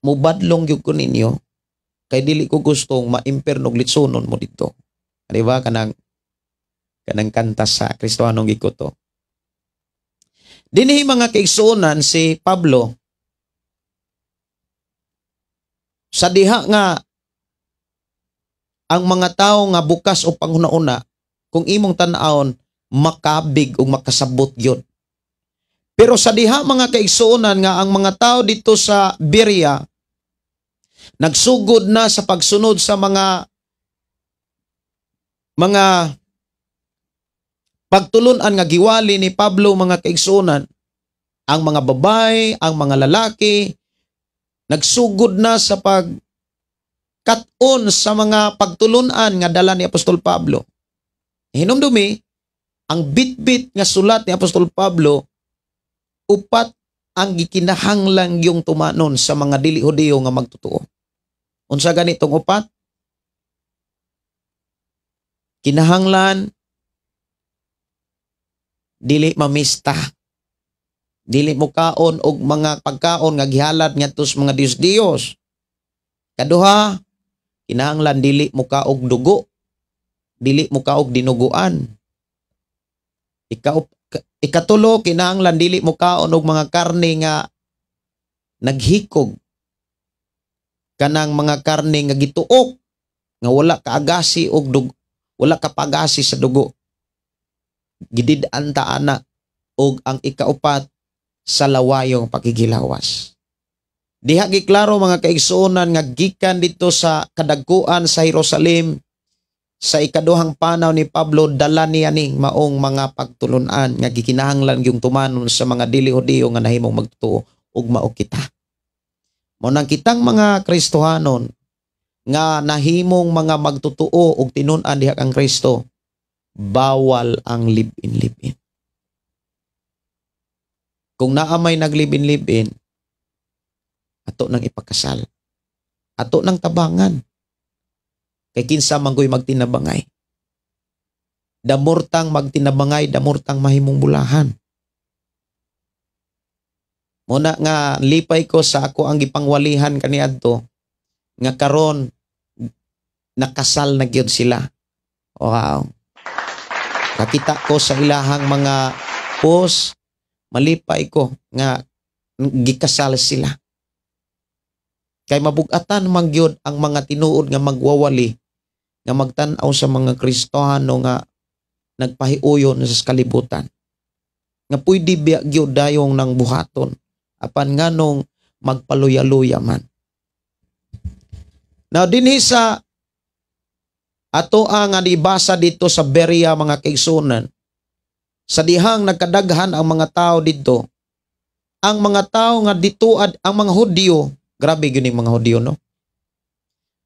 Mubadlong gyud ko ninyo kay dili ko gustong maimpernog litsunon mo dito. Di ba kanang kanang kanta sa Kristohanong gikuto? Dinhi, mga kaigsuonan, si Pablo sa diha nga ang mga tao nga bukas o panghuna-una, kung imong tan-awon, makabig ug makasabot gyud. Pero sa diha, mga kaigsuonan, nga ang mga tao dito sa Berea nagsugod na sa pagsunod sa mga pagtulunan nga giwali ni Pablo, mga kaigsuonan, ang mga babae, ang mga lalaki nagsugod na sa pag kat-on sa mga pagtulunan nga dala ni Apostol Pablo. Hinumdumi, ang bit-bit nga sulat ni Apostol Pablo, upat ang gikinahanglan yung tumanon sa mga dili Hudiyo nga magtotoo. Unsa ganitong upat? Kinahanglan dili mamista. Dili mo kaon og mga pagkaon nga gihalad ngadto sa mga Diyos-Diyos. Kaduha, kinahanglan dili mo kaog dugo. Dili mo kaog dinuguan. Ikatulo, kinahanglan dili mo kaon og mga karne nga naghikog. Kanang mga karne nga gituok nga wala kaagasi og dug wala kapagasi sa dugo. Gidid-an ta ana. Og ang ikaupat, sa lawayong pakigilawas. Diha giklaro, mga kaigsuonan, nga gikan dito sa kadagkuan sa Jerusalem sa ikaduhang panaw ni Pablo, dala niya ning maong mga pagtulunan nga gikinahanglan yung tumanon sa mga dili Hudiyo nga nahimong magtotoo ug mao kita. Mao nang kitang mga Kristohanon nga nahimong mga magtotoo ug tinun-an diha kang Kristo, bawal ang live-in-live-in. Kung naa may naglibin-libin, ato nang ipakasal. Ato nang tabangan. Kay kinsa man ko'y magtinabangay. Damurtang magtinabangay, damurtang mahimong bulahan. Muna nga lipay ko sa ako ang gipangwalihan kaniadto nga karon nakasal na gyud sila. Wow. Nakita ko sa ilahang mga post, malipay ko nga gikasal sila. Kay mabugatan man gyud ang mga tinuod nga magwawali nga magtan-aw sa mga Kristohano nga nagpahiuyon sa kalibutan. Nga pwede biya gyud dayong nang buhaton apan nganong magpaluya-luya man. Now dinhi sa ato ang nga ibasa dito sa Berea, mga kaigsuonan, sa dihang nagkadaghan ang mga tao dito, ang mga tao nga dito ad ang mga Hudyo, grabe gyud ning mga Hudyo, no?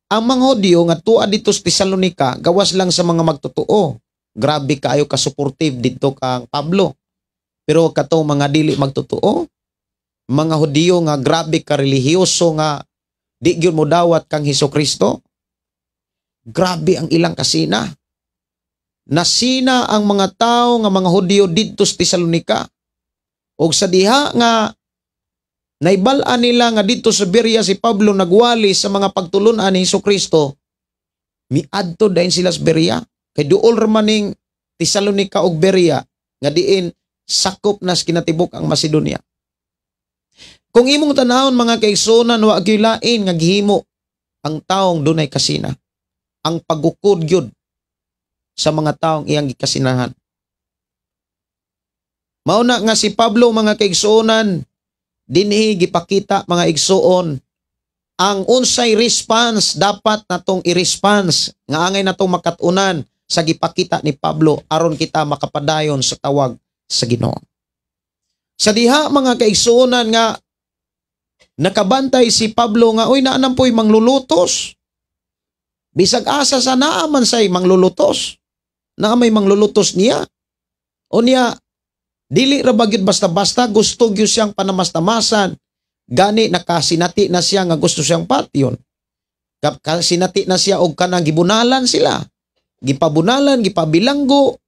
Ang mga Hudyo nga tuad dito sa Tesalonica, gawas lang sa mga magtotoo. Grabe kaayo ka supportive dito kang Pablo. Pero katong mga dili magtotoo, mga Hudyo nga grabe ka relihiyoso nga di gyud mo dawat kang Hesus Kristo, grabe ang ilang kasina. Nasina ang mga tao nga mga Hudyo didto sa Tesalonica. Og sa diha nga naibal-an nila nga didto sa Berea si Pablo nagwali sa mga pagtulunan ni Hesus Kristo, miadto dayon sila sa Berea. Kay duol ra man ning Tesalonica og Berea nga diin sakop na sa kinatibuk ang Macedonia. Kung imong tanawon, mga kaigsuonan, wa gyud lain nga gihimo ang taong dunay kasina. Ang pagukod gyud sa mga taong iyang gikasinahan. Mao na nga si Pablo, mga kaigsuonan, dinhi gipakita, mga igsuon, ang unsay response dapat natong i-response nga angay natong makatunan. sa gipakita ni Pablo aron kita makapadayon sa tawag sa Ginoo. Sa diha, mga kaigsuonan, nga nakabantay si Pablo nga, uy, naa poy manglulutos. Bisag asa sa naa man say manglulutos. Naa may manglulutos niya. O niya, dili ra ba gyud basta-basta, gusto gyud siyang panamastamasan. Gani nakasinati na siya nga gusto siyang patyon. Kasinati na siya og kanang gibunalan sila. Gipabunalan, gipabilanggo.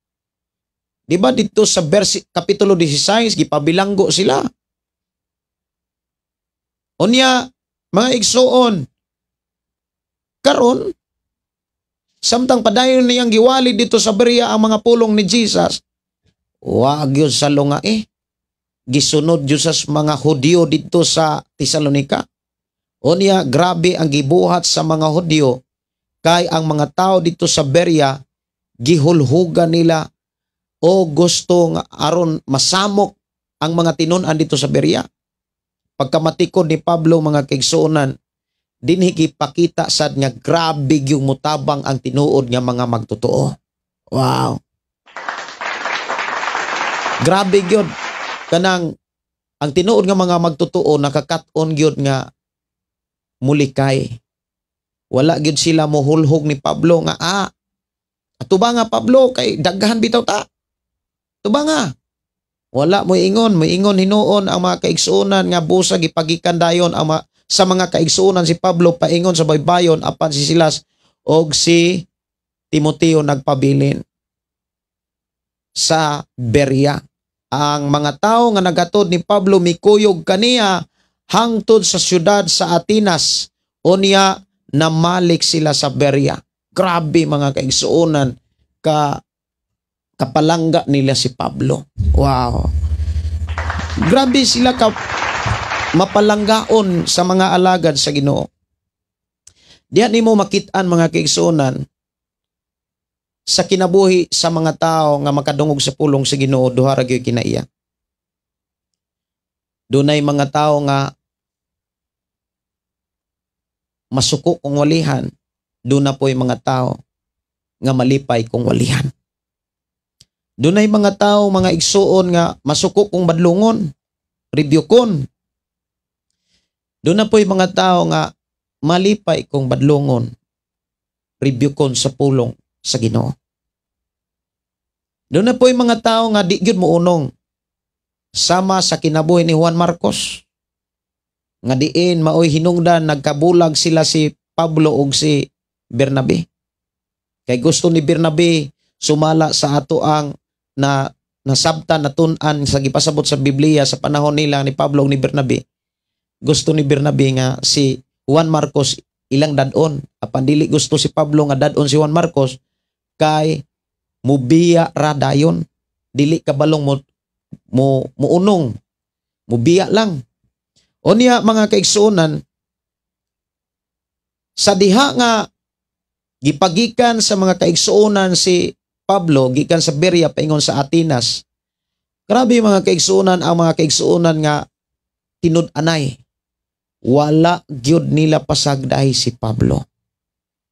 Di ba dito sa verse, kapitulo 16, gipabilanggo sila. Unya, mga igsuon, karon samtang padayon niyang giwali dito sa Berea ang mga pulong ni Jesus, wa gyud sa lunga eh. Gisunod gyud sa mga Hudyo dito sa Tesalonica. Unya, grabe ang gibuhat sa mga Hudyo kay ang mga tao dito sa Berea gihulhugan nila o gusto nga aron masamok ang mga tinun-an dito sa Berea. Pagkamatikod ni Pablo, mga kaigsuonan, dinhi gipakita sad nga grabe yung mutabang ang tinuod nga mga magtotoo. Wow. Grabe gyud kanang ang tinuod nga mga magtotoo, nakakat-on gyud nga mulikay. Wala gyud sila mohulhog ni Pablo nga ato ba nga Pablo kay daghan bitaw ta. Tuba nga. Wala mo ingon, moingon hinuon ang mga kaigsuonan nga busa gipagikan dayon ang sa mga kaigsuonan si Pablo paingon sa baybayon, apan si Silas og si Timoteo nagpabilin sa Berea. Ang mga tao nga nagatod ni Pablo mikuyog kaniya hangtod sa syudad sa Atenas. Unya namalik sila sa Berea. Grabe, mga kaigsuonan, kapalangga nila si Pablo. Wow. Grabe sila ka mapalanggaon sa mga alagad sa Ginoo. Diyan nimo makit-an, mga kaigsuonan, sa kinabuhi sa mga tao nga makadungog sa pulong sa Ginoo, duha ra gyud kinaiya. Dunay mga tao nga masuko kung walihan, duna po'y mga tao nga malipay kung walihan. Dunay mga tao, mga igsuon, nga masuko kung badlungon, rebukeon. Duna po'y mga tao nga malipay kung badlungon, rebukeon sa pulong sa Ginoo. Duna po'y mga tao nga di gyud mounong, sama sa kinabuhi ni Juan Marcos nga diin maoy hinungdan nagkabulag sila si Pablo ug si Bernabe. Kay gusto ni Bernabe sumala sa ato ang na nasabtan, natun-an sa gipasabot sa Biblia sa panahon nila ni Pablo ug ni Bernabe. Gusto ni Bernabe nga si Juan Marcos ilang dadon, apan dili gusto si Pablo nga dadon si Juan Marcos kay mubiya ra dayon, dili kabalong mo mo muunong, mubiya lang. Unya, mga kaigsuonan, sa diha nga gipagikan sa mga kaigsuonan si Pablo gikan sa Berea paingon sa Atenas, grabe, mga kaigsuonan, ang mga kaigsuonan nga tinud-anay, wala gyud nila pasagdahi si Pablo.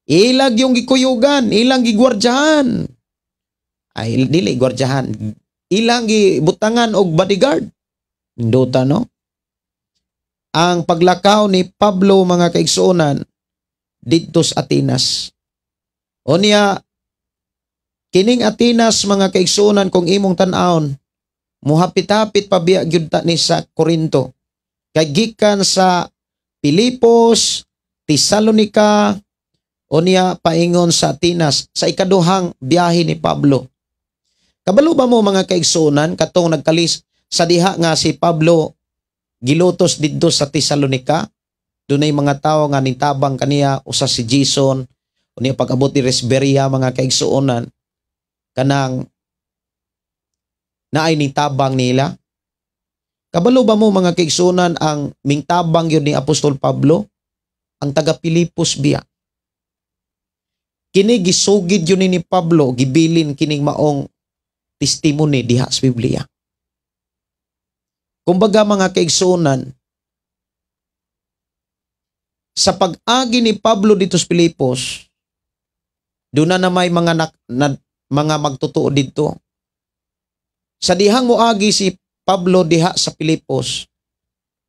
Ilang yung gikuyugan, ilang gigwardyahan. Ay, dili gwardyahan. Ilang gibutangan og bodyguard. Nindota, no? Ang paglakaw ni Pablo, mga kaigsuonan, didto sa Atenas. Unya, kining Atenas, mga kaigsuonan, kung imong tan-awon, muhapit-hapit pa biya gyud ta ni sa Corinto. Kay gikan sa Pilipos, Tesalonica, unya paingon sa Atenas sa ikaduhang biyahe ni Pablo. Kabalo ba mo, mga kaigsuonan, katong nagkalis sa diha nga si Pablo gilutos didto sa Tesalonica, dunay mga tawo nga nitabang kaniya, usa si Jason? Unya pag-abot ni Resberia, mga kaigsuonan, kanang naay nitabang nila. Kabalo ba mo, mga kaigsuonan, ang mingtabang yun ni Apostol Pablo ang taga Pilipos biya? Kini gisugid yun ni Pablo, gibilin kining maong testimony diha sa Biblia. Kumbaga, mga kaigsuonan, sa pag-agi ni Pablo dito sa Pilipos, Doon na may mga mga magtotoo didto. Sa dihang moagi si Pablo diha sa Pilipos,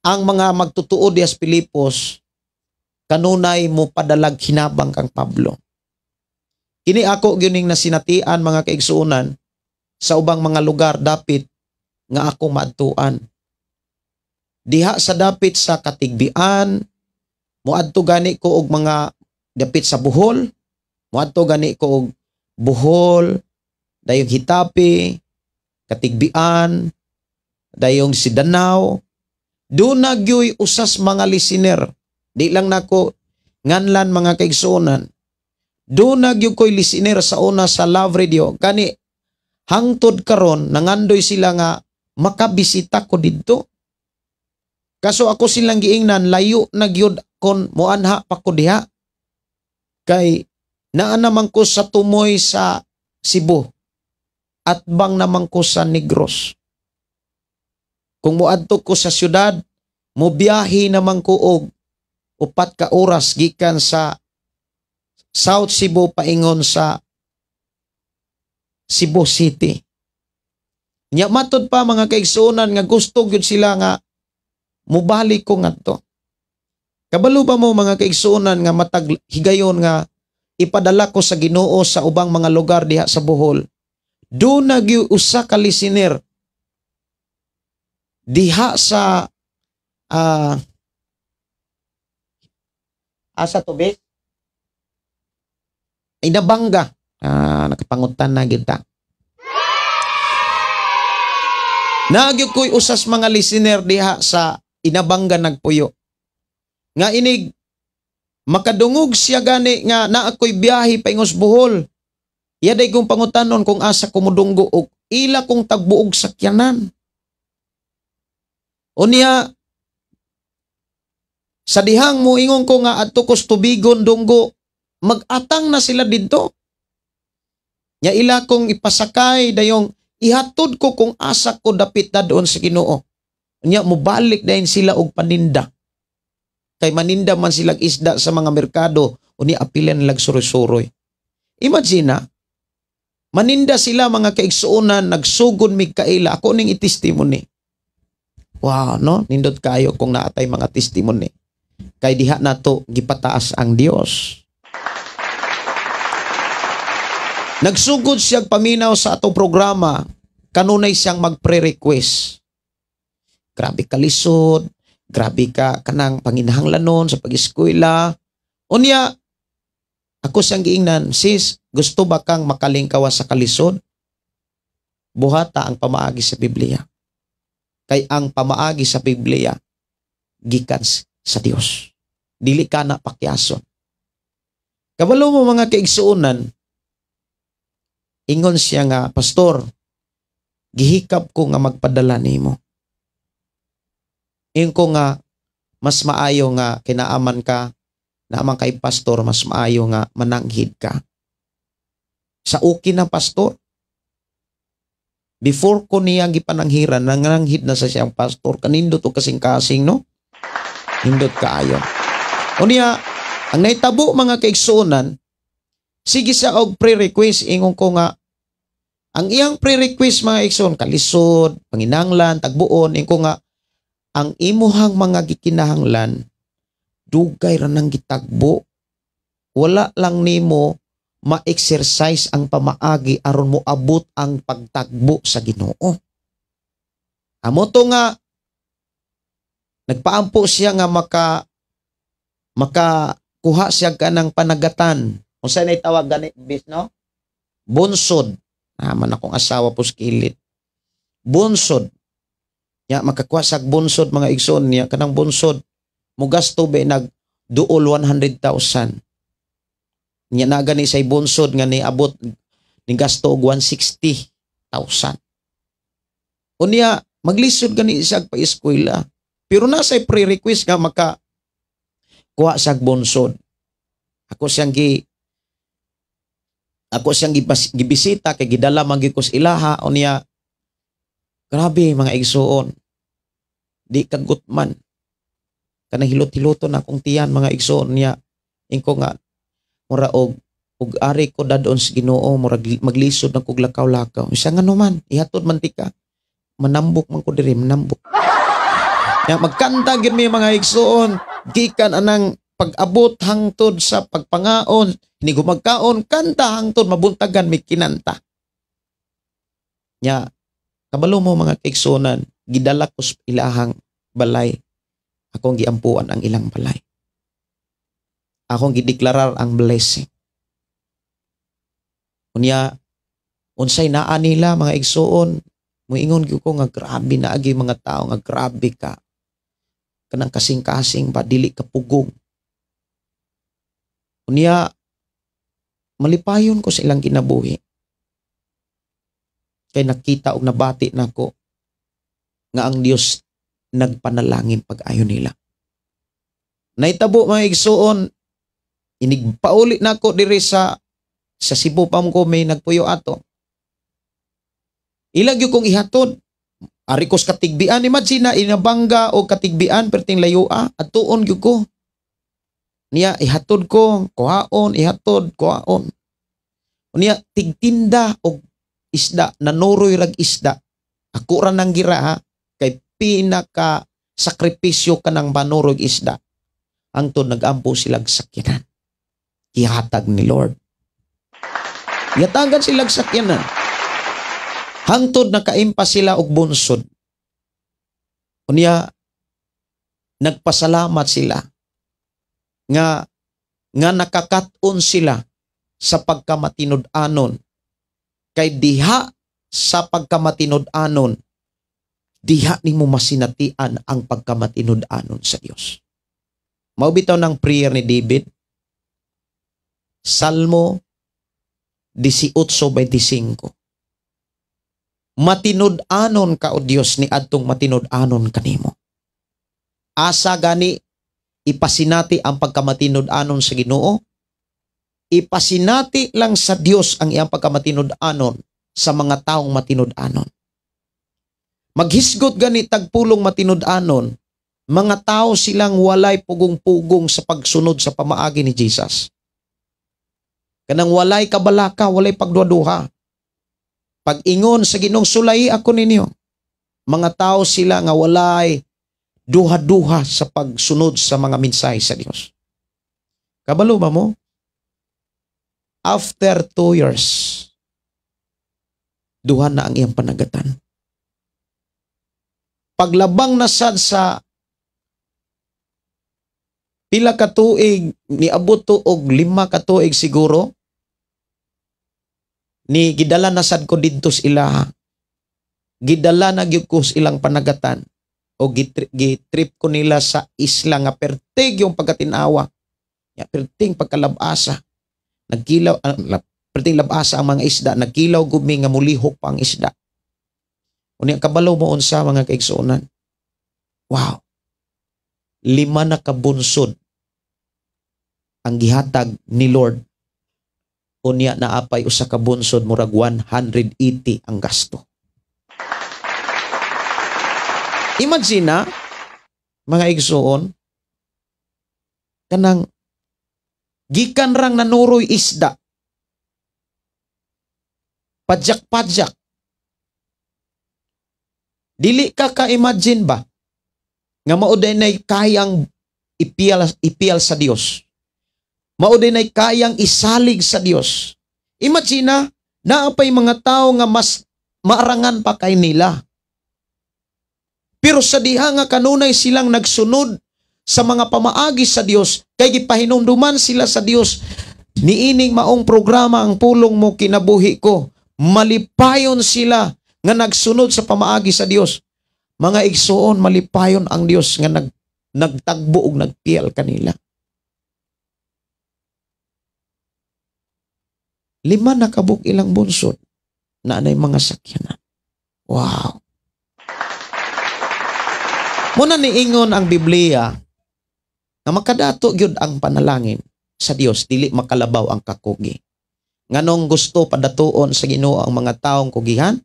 ang mga magtotoo diha sa Pilipos kanunay mo padalag hinabang kang Pablo. Kini ako gyud ning nasinatian, mga kaigsuonan, sa ubang mga lugar dapit nga ako maadtuan. Diha sa dapit sa Katigbian, moadto gani ko og mga dapit sa Bohol, moadto gani ko og Bohol, dayong Hitapi, Katigbian, dayong Sidanao. Doon na gyoy usas mga listener. Di lang nako nganlan, mga kaigsuonan. Doon na gyud ko'y listener sa una sa Love Radio. Kani hangtod karon nangandoy sila nga makabisita ko didto. Kaso ako silang giingnan, layo na gyud kon moanha pa ko diha. Kay naa naman ko sa tumoy sa Cebu at bang naman ko sa Negros. Kung moadto ko sa syudad, mobiyahe naman ko og 4 ka oras gikan sa South Cebu paingon sa Cebu City. Nya matod pa, mga kaigsuonan, nga gusto gyud sila nga mubalik ko ngadto. Kabalo ba mo, mga kaigsuonan, nga matag higayon nga ipadala ko sa Ginoo sa ubang mga lugar diha sa Bohol? Doon na gyud usa ka listener diha sa asa to be? Inabanga. Ah, nakapangutan na gyud ta. Nagyud ko'y usas mga listener diha sa Inabanga nagpuyo. Nga inig makadungog siya gani nga naa ko'y biyahe paingos Bohol. Iya day kong pangutanon kung asa ko modunggo og ila kong tagbuog sakyanan. Unya sa dihang moingon ko nga adto kos tubigon dunggo, mag-atang na sila didto. Nya ila kong ipasakay, dayong ihatod ko kung asa ko dapit na doon sa Ginoo. Nya mobalik dayon sila og paninda. Kay maninda man silang isda sa mga merkado, unya apilan nilag suroy-suroy. Imagine na, maninda sila, mga kaigsuonan, nagsugod mig kaila. Ako ning i-testimony. Wow, no? Nindot kayo kung naatay mga testimony. Kay diha nato gipataas ang Dios. Nagsugod siyang paminaw sa atong programa, kanunay siyang magpre-request. Grabe kalisod, grabe ka kanang panginahanglanon sa pag-eskwela. Unya, ako siyang giingnan, "Sis, gusto ba kang makalingkawa sa kalisod? Buhata ang pamaagi sa Biblia." Kay ang pamaagi sa Biblia, gikan sa Dios. Dili ka na pakyason. Kabalo mo, mga kaigsuonan, ingon siya nga, "Pastor, gihikap ko nga magpadala nimo." Ingon ko nga, "Mas maayo nga kinaaman ka, naaman kay pastor, mas maayo nga mananghid ka." "Sa okay na, pastor." Before ko niya gipananghiran, nanganghid na sa siyang pastor. Kanindot o kasing-kasing, no? Nindot kaayo. Unya, ang nahitabo, mga kaigsuonan, sige siya og pre-request, ingon ko nga, ang iyang pre-request, mga igsoon, kalisod, panginanglan, tagbuon, ingon ko nga, ang imuhang mga gikinahanglan, dugay ra nang gitagbo. Wala lang nimo ma-exercise ang pamaagi aron mo abot ang pagtagbo sa Ginoo. Amo to nga nagpaampo siya nga maka maka kuha siya kanang panagatan. Unsa na tawag gani bis, no? Bunsod. Naman akong asawa puskilit. Bunsod. Ya makakuha sa bunsod, mga igsoon, niya kanang bunsod mugasto be nag duol 100,000. Nya na gani say bunsod nga niabot ni gasto og 160,000. Unya maglisod gani siya pa eskwela. Pero nasa pre-request nga maka kuha sa bunsod. Ako siyang gibisita kay gidala man gyud ko sa ilaha. Unya grabe, mga igsuon. Di kagutman. Kanang hilot-hiloton akong tiyan, mga igsuon, niya. Ingko nga mura og Ug ari ko dadon sa Ginoo, murag maglisod na kog lakaw-lakaw. Isa nga man, ihatod man tika. Manambok man ko diri, manambok. Ya, magkanta gyud mi, mga igsuon, gikan anang pag-abot hangtod sa pagpangaon, ni gumagkaon, kanta hangtod mabuntagan mi kinanta. Nya, kabalo mo, mga kaigsuonan, gidala ko sa ilahang balay. Akong giampuan ang ilang balay. Akong gideklarar ang blessing. Unya, unsay naa nila, mga igsuon, muingon gyud ko nga grabe na agi mga tao nga grabe ka kanang kasing-kasing ba, dili ka pugong. Unya, malipayon ko sa ilang kinabuhi. Kay nakita og nabati nako nga ang Dios nagpanalangin pag-ayo nila. Naitabo, mga igsuon, inig pauli nako diri sa Cebu pa ko may nagpuyo ato. Ilang gyud kong ihatod. Ari ko sa Katigbian, imagine na Inabanga o Katigbian perting layoa, atuon gyud ko. Niya ihatod ko, kuhaon, ihatod, kuhaon. Niya tigtinda og isda, nanuroy rag isda. Ako ra nang gira ha, kay pinaka sakripisyo kanang manuroy isda. Hangtod nagampo silag sakyanan. Gihatag ni Lord. Gihatagan silag sakyanan. Hangtod nakaimpa sila og bunsod. Unya nagpasalamat sila nga nga nakakaton sila sa pagkamatinud-anon, kay diha sa pagkamatinud-anon, diha nimo masinatian ang pagkamatinud-anon sa Dios. Mao bitaw ng prayer ni David, Salmo 18:25. "Matinud-anon ka, o Dios, ni adtong matinud-anon kanimo." Asa gani ipasinati ang pagkamatinud-anon sa Ginoo? Ipasinati lang sa Dios ang iyang pagkamatinud-anon sa mga taong matinud-anon. Maghisgot gani tagpulong matinud-anon, mga tao silang walay pugong-pugong sa pagsunod sa pamaagi ni Jesus. Kanang walay kabalaka, walay pagduha-duha. Pag-ingon sa Ginoong, "Sulayi ako ninyo." Mga tao sila nga walay duha-duha sa pagsunod sa mga mensahe sa Dios. Kabalo ba mo? After 2 years, duha na ang iyang panagatan. Paglabang na sad sa pila ka tuig, niabot to og 5 ka tuig siguro, ni gidala na sad ko didto sa ilaha. Gidala na gyud ko sa ilang panagatan o gitrip ko nila sa isla nga pertig yung pagkatinawa. Ya, perting pagkalabasa. Nagkilaw, perting labasa ang mga isda, nagkilaw gumi nga mulihok pa ang isda. Unya kabalo mo unsa, mga kaigsuonan? Wow. 5 na kabunsod ang gihatag ni Lord. Unya naapay usa ka bunsod, murag 180 ang gasto. Imagine na, mga igsuon, kanang gikan rang nanuroy isda, padyak-padyak. Dili ka ka-imagine ba nga mao nay kayang ipiyal, ipiyal sa Dios? Mao nay kayang isalig sa Dios. Imagine na, naa pay mga tao nga mas maarangan pa kay nila. Pero sa diha nga kanunay silang nagsunod sa mga pamaagi sa Dios, kay gipahinumduman sila sa Dios niining maong programa, Ang Pulong Mo Kinabuhi Ko. Malipayon sila nga nagsunod sa pamaagi sa Dios. Mga igsuon, malipayon ang Dios nga nagtagbo og nagpiyal kanila. 5 na kabuk ilang bunsod na anay mga sakyanan. Wow. Muna niingon ang Biblia nga makadato gyud ang panalangin sa Dios, dili makalabaw ang kakugi. Nganong gusto padatuon sa Ginoo ang mga taong kugihan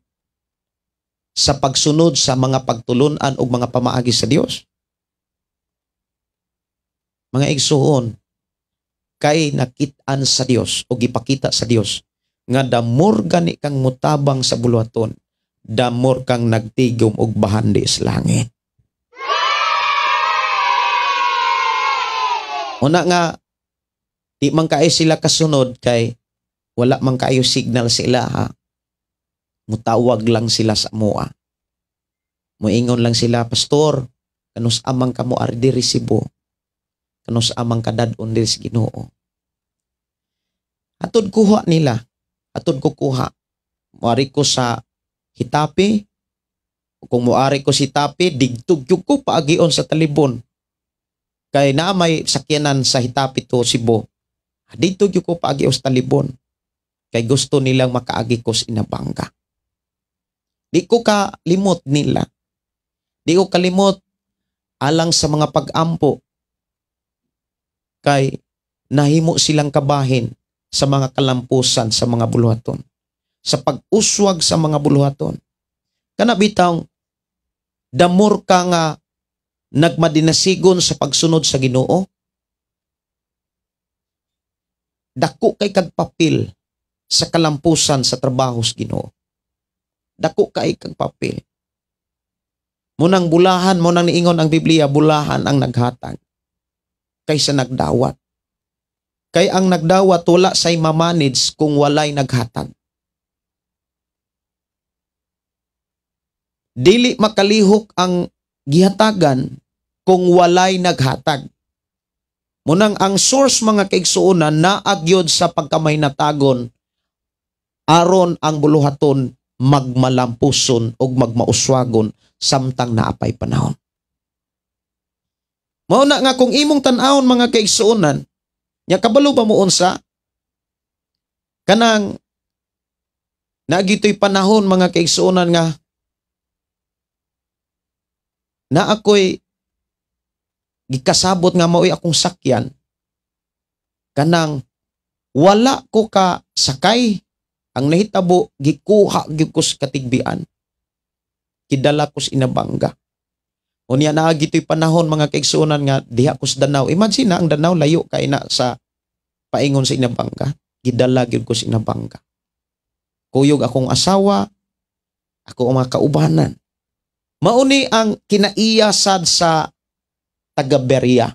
sa pagsunod sa mga pagtulunan ug mga pamaagi sa Dios? Mga igsuon, Kay nakit-an sa Dios o gipakita sa Dios nga damor gani kang mutabang sa buluhaton, damor kang nagtigom og bahandi sa langit. Una nga di man kaayo sila kasunod kay wala man kaayo signal sila ha. Mutawag lang sila sa amoa. Muingon lang sila, "Pastor, kanus amang kamo ari diri Cebu. Kanus amang kadad-on diri sa Ginoo." Atod kuha nila. Atod ko kuha. Muari ko sa Hitapi. Kung muari ko si Hitapi, digtog gyud ko paagion sa Talibon. Kay naa may sakyanan sa Hitapi to Cebu. Dito gyud ko paagion sa Talibon. Kay gusto nilang makaagi ko sa Inabanga. Di ko kalimot nila. Di ko kalimot alang sa mga pag-ampo. Kay nahimo silang kabahin sa mga kalampusan sa mga buluhaton. Sa pag-uswag sa mga buluhaton. Kana bitawng damor ka nga nagmadinasigon sa pagsunod sa Ginoo, dako kay kag papel sa kalampusan sa trabaho sa Ginoo. Dako kay kag papel. Munang bulahan, munang niingon ang Biblia, bulahan ang naghatag kaysa nagdawat. Kay ang nagdawat wala say mamanage kung walay naghatag. Dili makalihok ang gihatagan kung walay naghatag. Munang ang source mga kaigsuonan naagyod sa pagkamahinatagon aron ang buluhaton magmalampuson og magmauswagon samtang naapay panahon. Mao na nga kung imong tan-awon mga kaigsuonan, nya kabalo ba mo unsa? Kanang naagitoy panahon mga kaigsuonan nga na ako'y gikasabot nga mao'y akong sakyan, kanang wala ko ka sakay, ang nahitabo gikuha gyud ko sa katigbian, kidala ko sa Inabanga. Unya naagitoy panahon mga kaigsuonan nga diha ko sa Danao. Imagine na ang Danao layo kay na sa paingon sa Inabanga, gidala gyud ko sa Inabanga. Kuyog akong asawa, ako ang mga kaubanan. Mauni ang kinaiya sad sa taga Berea.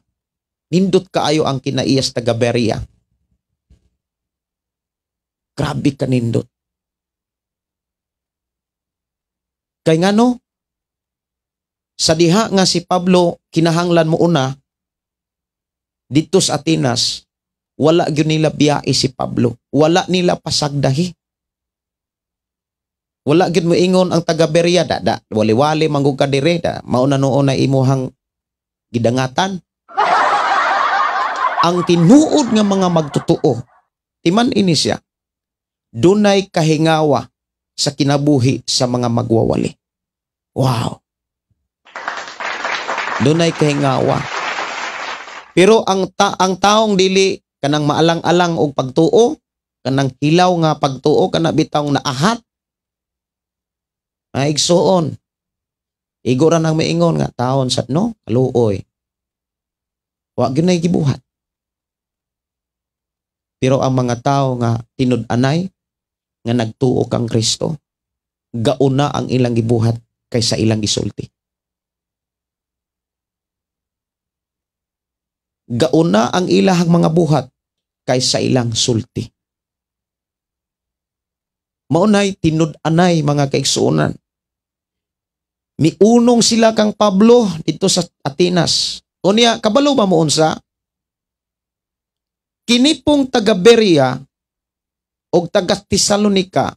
Nindot kaayo ang kinaiya sa taga Berea. Grabe ka nindot. Kay ngano? Sa diha nga si Pablo kinahanglan mo una dito sa Atenas, wala gyud nila biyae si Pablo. Wala nila pasagdahi. Wala gyud moingon ang taga Berea, da wali-wali manggug ka dire, da mauna noon na imuhang gidangatan. Ang tinuod nga mga magtotoo, timan ini siya, dunay kahingawa sa kinabuhi sa mga magwawali. Wow. Dunay kahingawa. Pero ang taong dili kanang maalang-alang og pagtuo, kanang hilaw nga pagtuo, kana bitawng naahat, ay igsuon. Igo ra nang maingon nga taon sad no, kaluoy. Wa gyud nay gibuhat. Pero ang mga tao nga tinud-anay nga nagtuo kang Kristo, gauna ang ilang gibuhat kaysa ilang gisulti. Gauna ang ilahang mga buhat kaysa ilang sulti. Maunay tinud-anay mga kaigsuonan. Miunong sila kang Pablo dito sa Atenas. Unya, kabalo ba mo unsa? Kini pong taga Berea og taga Tesalonika,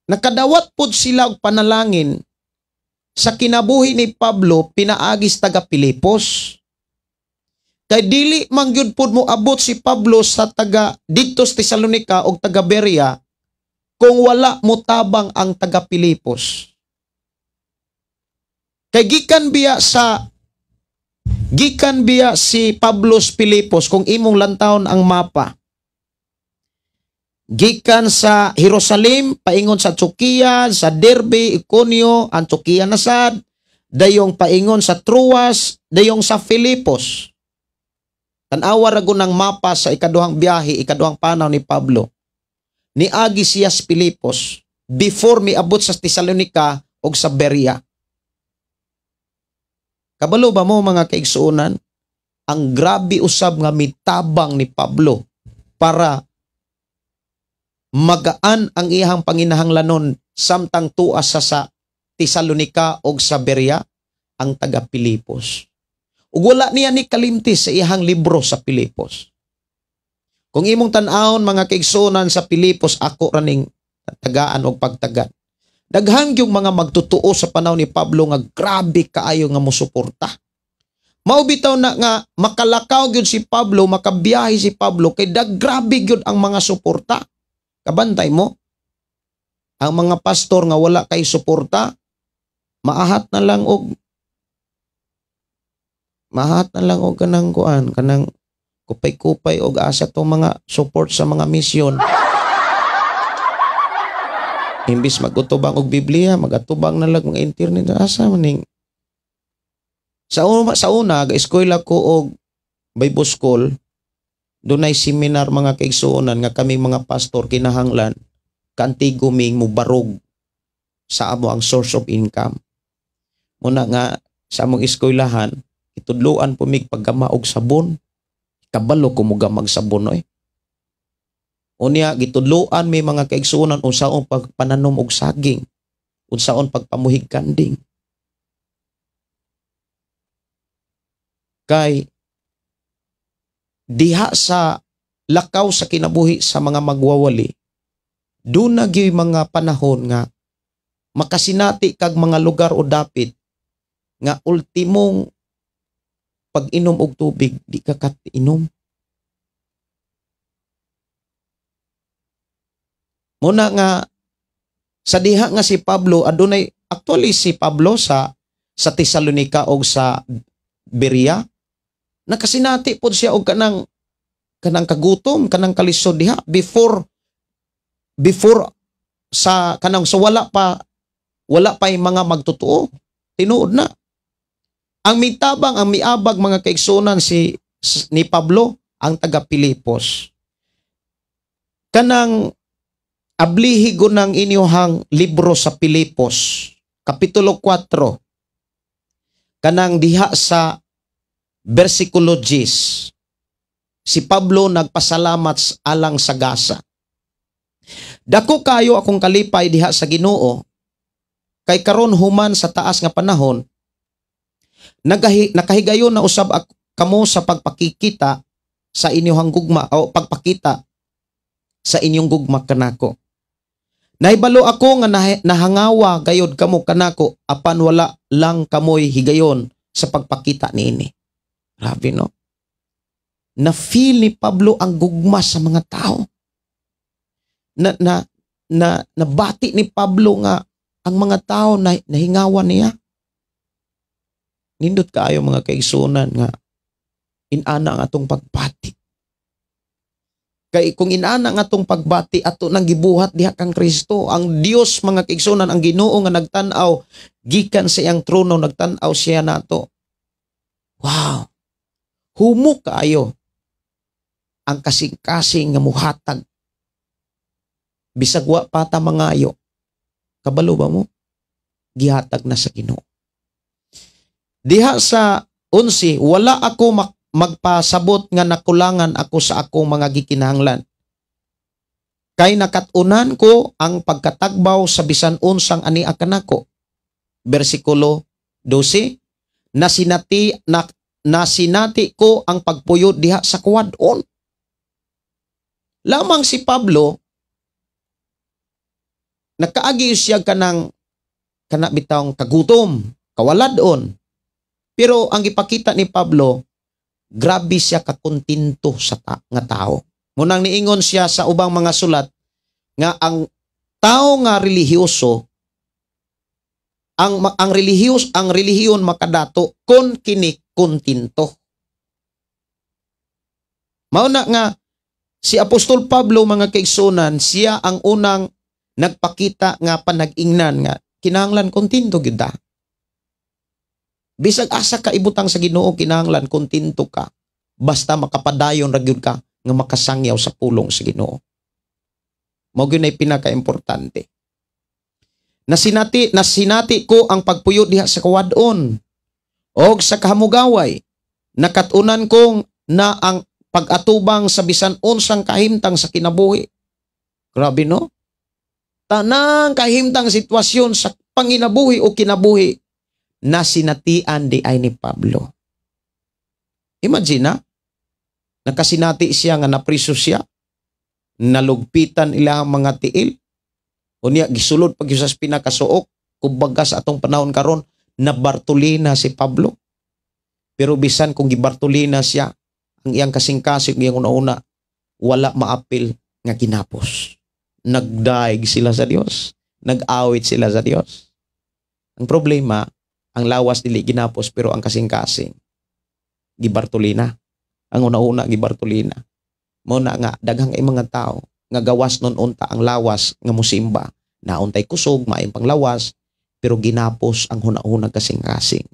nakadawat pod sila og panalangin sa kinabuhi ni Pablo pinaagis taga Pilipos. Kay dili man gyud pod mo abot si Pablo sa taga didto sa Tesalonika og taga Berea kung wala mo tabang ang taga Pilipos. Kay gikan biya si Pablo sa Pilipos, kung imong lantawon ang mapa. Gikan sa Jerusalem paingon sa Antioquia, sa Derbe, Iconio, Antioquia na sad, dayong paingon sa Troas, dayong sa Filipos. Tan-awa ra ng mapa sa ikaduhang biyahe, ikaduhang panaw ni Pablo. Niagi siya sa Pilipos before miabot sa Tesalonica og sa Berea. Kabalo ba mo, mga kaigsuonan, ang grabe usab nga mitabang ni Pablo para magaan ang iyang panginahanglanon samtang tuas sa Tesalonica og sa Berea, ang taga Pilipos. Ug wala niya ni kalimti sa iyang libro sa Pilipos. Kung imong tan-awon, mga kaigsuonan, sa Pilipos, ako raning tagaan og pagtagan. Daghang yung mga magtutuo sa panahon ni Pablo nga grabe kaayo nga mosuporta. Mao bitaw na nga makalakaw gyud si Pablo, makabiyahe si Pablo kay grabe gyud ang mga suporta. Kabantay mo? Ang mga pastor nga wala kay suporta, maahat na lang og kanang kuan, kanang kupay-kupay og asa tong mga support sa mga misyon. Imbis magutubang og Biblia, magatubang na lang mga internet, asa maning sa una ga-eskwela ko og Bible School, dunay seminar, mga kaigsuonan, nga kami mga pastor kinahanglan kaantigo ming mubarog sa amo ang source of income. Muna nga sa among eskwelahan, itudloan po mig paggama og sabon. Kabalo ko mugamag sabon oy. Unya gitudloan mi, mga kaigsuonan, unsaon pagpananom og saging, unsaon pagpamuhig kanding. Kay diha sa lakaw sa kinabuhi sa mga magwawali, doon na gyud mga panahon nga makasinati kag mga lugar o dapit nga ultimong pag-inom og tubig di ka katiinom. Muna nga sa diha nga si Pablo adunay, actually si Pablo sa Tesalonica og sa Berea nakasinati pod siya og kanang kanang kagutom, kanang kalisod diha before before sa kanang sa wala pa yung mga magtotoo. Tinuod na. Ang mitabang, ang miabag, mga kaigsunan, si ni Pablo ang taga Pilipos. Kanang ablihi ko ng inyuhang libro sa Pilipos, Kapitulo 4, kanang diha sa versikulo 10, si Pablo nagpasalamat alang sa gasa. "Dako kayo akong kalipay diha sa Ginoo kay karon human sa taas nga panahon nakahigayon na usab kamo sa pagpakikita sa inyong gugma o pagpakita sa inyong gugma kanako. Nahibalo ako nga nahangawa gayod kamo kanako, apan wala lang kamoy higayon sa pagpakita niini." Grabe, no? Na-feel ni Pablo ang gugma sa mga tao. Na na na nabati ni Pablo nga ang mga tao na nahingawan niya. Nindot kaayo, mga kaigsunan, nga inana ang atong pagbati. Kay kung inana ang atong pagbati, ato nang gibuhat diha kang Kristo. Ang Dios, mga kaigsunan, ang Ginoo nga nagtan-aw gikan sa iyang trono, nagtan-aw siya nato. Wow. Humo kaayo ang kasing-kasing nga muhatag bisag wa pa ta mangayo. Kabalo ba mo? Gihatag na sa Ginoo. Diha sa 11, "Wala ako magpasabot nga nakulangan ako sa akong mga gikinahanglan. Kay nakat-unan ko ang pagkatagbaw sa bisan unsang ania kanako." Bersikulo 12, "Nasinati ko ang pagpuyo diha sa kuwadon." Lamang si Pablo nakaagi siya kanang kana bitawng kagutom, kawaladon. Pero ang gipakita ni Pablo, grabe siya kakontento sa nga tao. Munang niingon siya sa ubang mga sulat nga ang tao nga relihiyoso, ang relihiyos ang relihiyon makadato kon kini kontento. Mao na nga si Apostol Pablo, mga kaigsunan, siya ang unang nagpakita nga panag-ingnan nga kinahanglan kontento gyud ta. Bisag asa ka ibutang sa Ginoo, kinahanglan kontento ka. Basta makapadayon ra gyud ka nga makasangyaw sa pulong sa Ginoo. Mao gyud nay pinaka-importante. Nasinati ko ang pagpuyo diha sa kawadon og sa kahamugaway. Nakatunan kong na ang pag-atubang sa bisan unsang kahimtang sa kinabuhi. Grabe, no? Tanang kahimtang sitwasyon sa panginabuhi o kinabuhi nasinatian di ay ni Pablo. Imagine na, nakasinati siya nga napriso siya, nalugpitan ilang mga tiil, unya gisulod pag sa pinakasuok, kumbaga sa atong panahon karon nabartolina si Pablo. Pero bisan kung gibartolina siya, ang iyang kasing-kasing, iyang una-una, wala maapil nga kinapos. Nagdaig sila sa Dios, nag-awit sila sa Dios. Ang problema, ang lawas dili ginapos pero ang kasing-kasing gibartolina. Ang una-una gibartolina. Mao na nga daghang kay mga tao nga gawas nun unta ang lawas nga musimba. Nauntay kusog, maayong panglawas, pero ginapos ang huna-huna kasing-kasing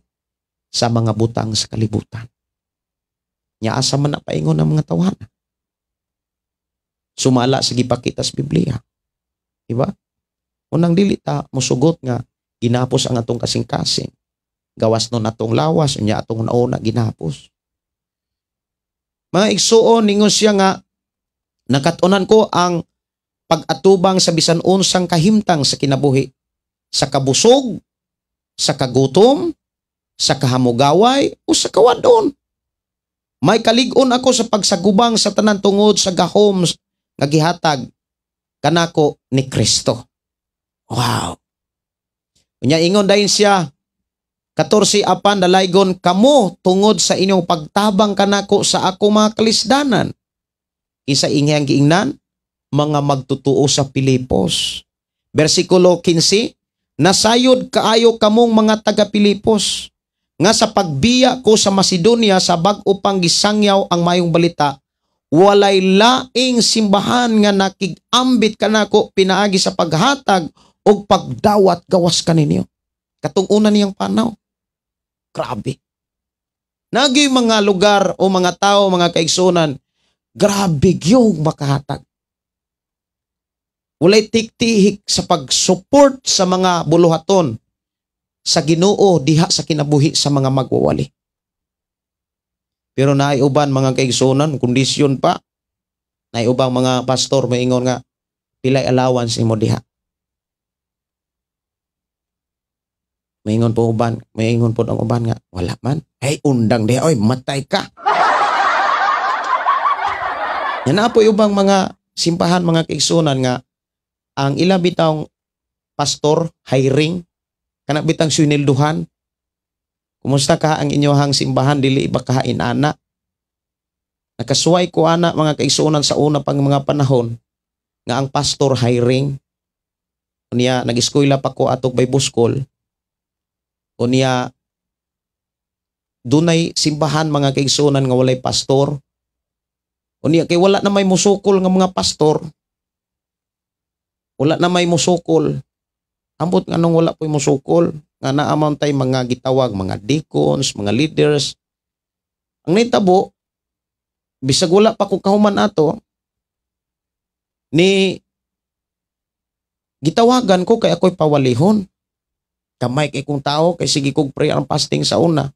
sa mga butang sa kalibutan. Nya asa man na paingon ang mga tawhana? Sumala sa gipakita sa Biblia. Diba? Unang dili ta musugot nga ginapos ang atong kasing-kasing. Gawas nun atong lawas, unya atong nauna ginapos. Mga igsuon, ningon siya nga nakatunan ko ang pag-atubang sa bisan unsang kahimtang sa kinabuhi, sa kabusog, sa kagutom, sa kahamugaway o sa kawadon. May kalig-on ako sa pagsagubang sa tanan tungod sa gahom nga gihatag kanako ni Kristo. Wow. Unya ingon dayon siya 14, apan dalaygon kamo tungod sa inyong pagtabang kanako sa ako mga kalisdanan. Isa ingyang giingnan mga magtutuo sa Pilipos. Bersikulo 15, nasayod kaayo kamong mga taga Pilipos nga sa pagbiya ko sa Macedonia sa bag-o pang gisangyaw ang mayong balita, walay laing simbahan nga nakig-ambit kanako pinaagi sa paghatag og pagdawat gawas kaninyo. Katong una niyang panaw. Grabe. Nagi mga lugar o mga tao, mga kaigsunan, grabe gyud makahatag. Walay tiktihik sa pag-support sa mga buluhaton sa Ginoo diha sa kinabuhi sa mga magwawali. Pero naay uban mga kaigsunan, kondisyon pa. Naay ubang mga pastor maingon nga pilay allowance nimo diha. Maingon po uban, maingon po ang uban nga wala man. Ay undang diha oy, matay ka. Yan na po ubang mga simbahan mga kaigsunan nga ang ila bitawng pastor hiring kana bitang swinilduhan. Kumusta ka ang inyohang simbahan dili ba kahain ana? Nakasuway ko ana mga kaigsunan sa una pang mga panahon nga ang pastor hiring. Unya nag-eskwela pa ko atog Bible School. Unya dunay simbahan mga kaigsunan nga walay pastor. Unya kay wala na may musukol nga mga pastor. Wala na may musukol. Ambot nga nung wala po'y musukol, nga naamon tay mga gitawag, mga deacons, mga leaders. Ang nitabo, bisag wala pa ko kahuman ato, ni gitawagan ko kay ako'y pawalihon. Kamay kay kong tao, kay sige kong prayer and fasting sa una.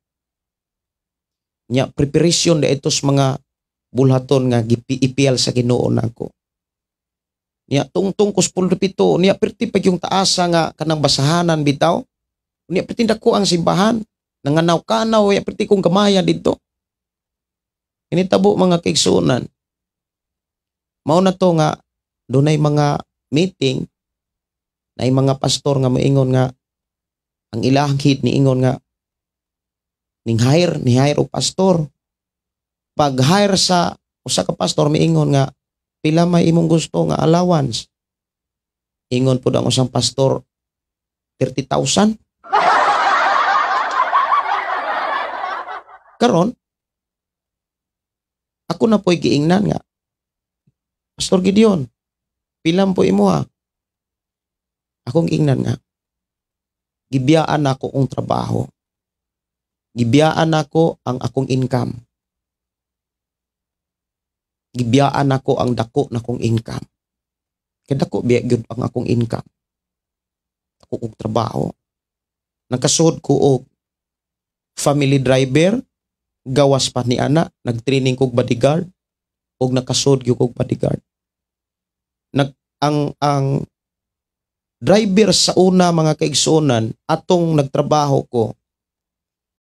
Nya, preparation na itos mga bulhaton nga gipiipiyal sa Ginoo nako. Niya tungtong kus pulpito, niya perti pag yung taasa nga kanang basahanan bitaw. Niya perti dako ang simbahan, nanganaw-kanaw, niya perti kong gamaya didto. Initabo mga kaigsuonan. Mao na to nga dunay mga meeting na mga pastor nga moingon nga ang ilahang hit niingon nga ning hire, ni hire og pastor. Pag hire sa usa ka pastor miingon nga pila may imong gusto nga allowance. Ingon pud ang usang pastor 30,000. Karon ako na po'y giingnan nga Pastor Gideon, pila po imo ha? Akong giingnan nga gibiyaan ako ang trabaho. Gibiyaan ako ang akong income. Gibiyaan ako ang dako na kong income. Kay dako biya gyud ang akong income. Ako og trabaho. Nakasuod ko og family driver, gawas pa ni ana, nag-training kog bodyguard og nakasuod gyud kog bodyguard. Nag ang driver sa una, mga kaigsuonan, atong nagtrabaho ko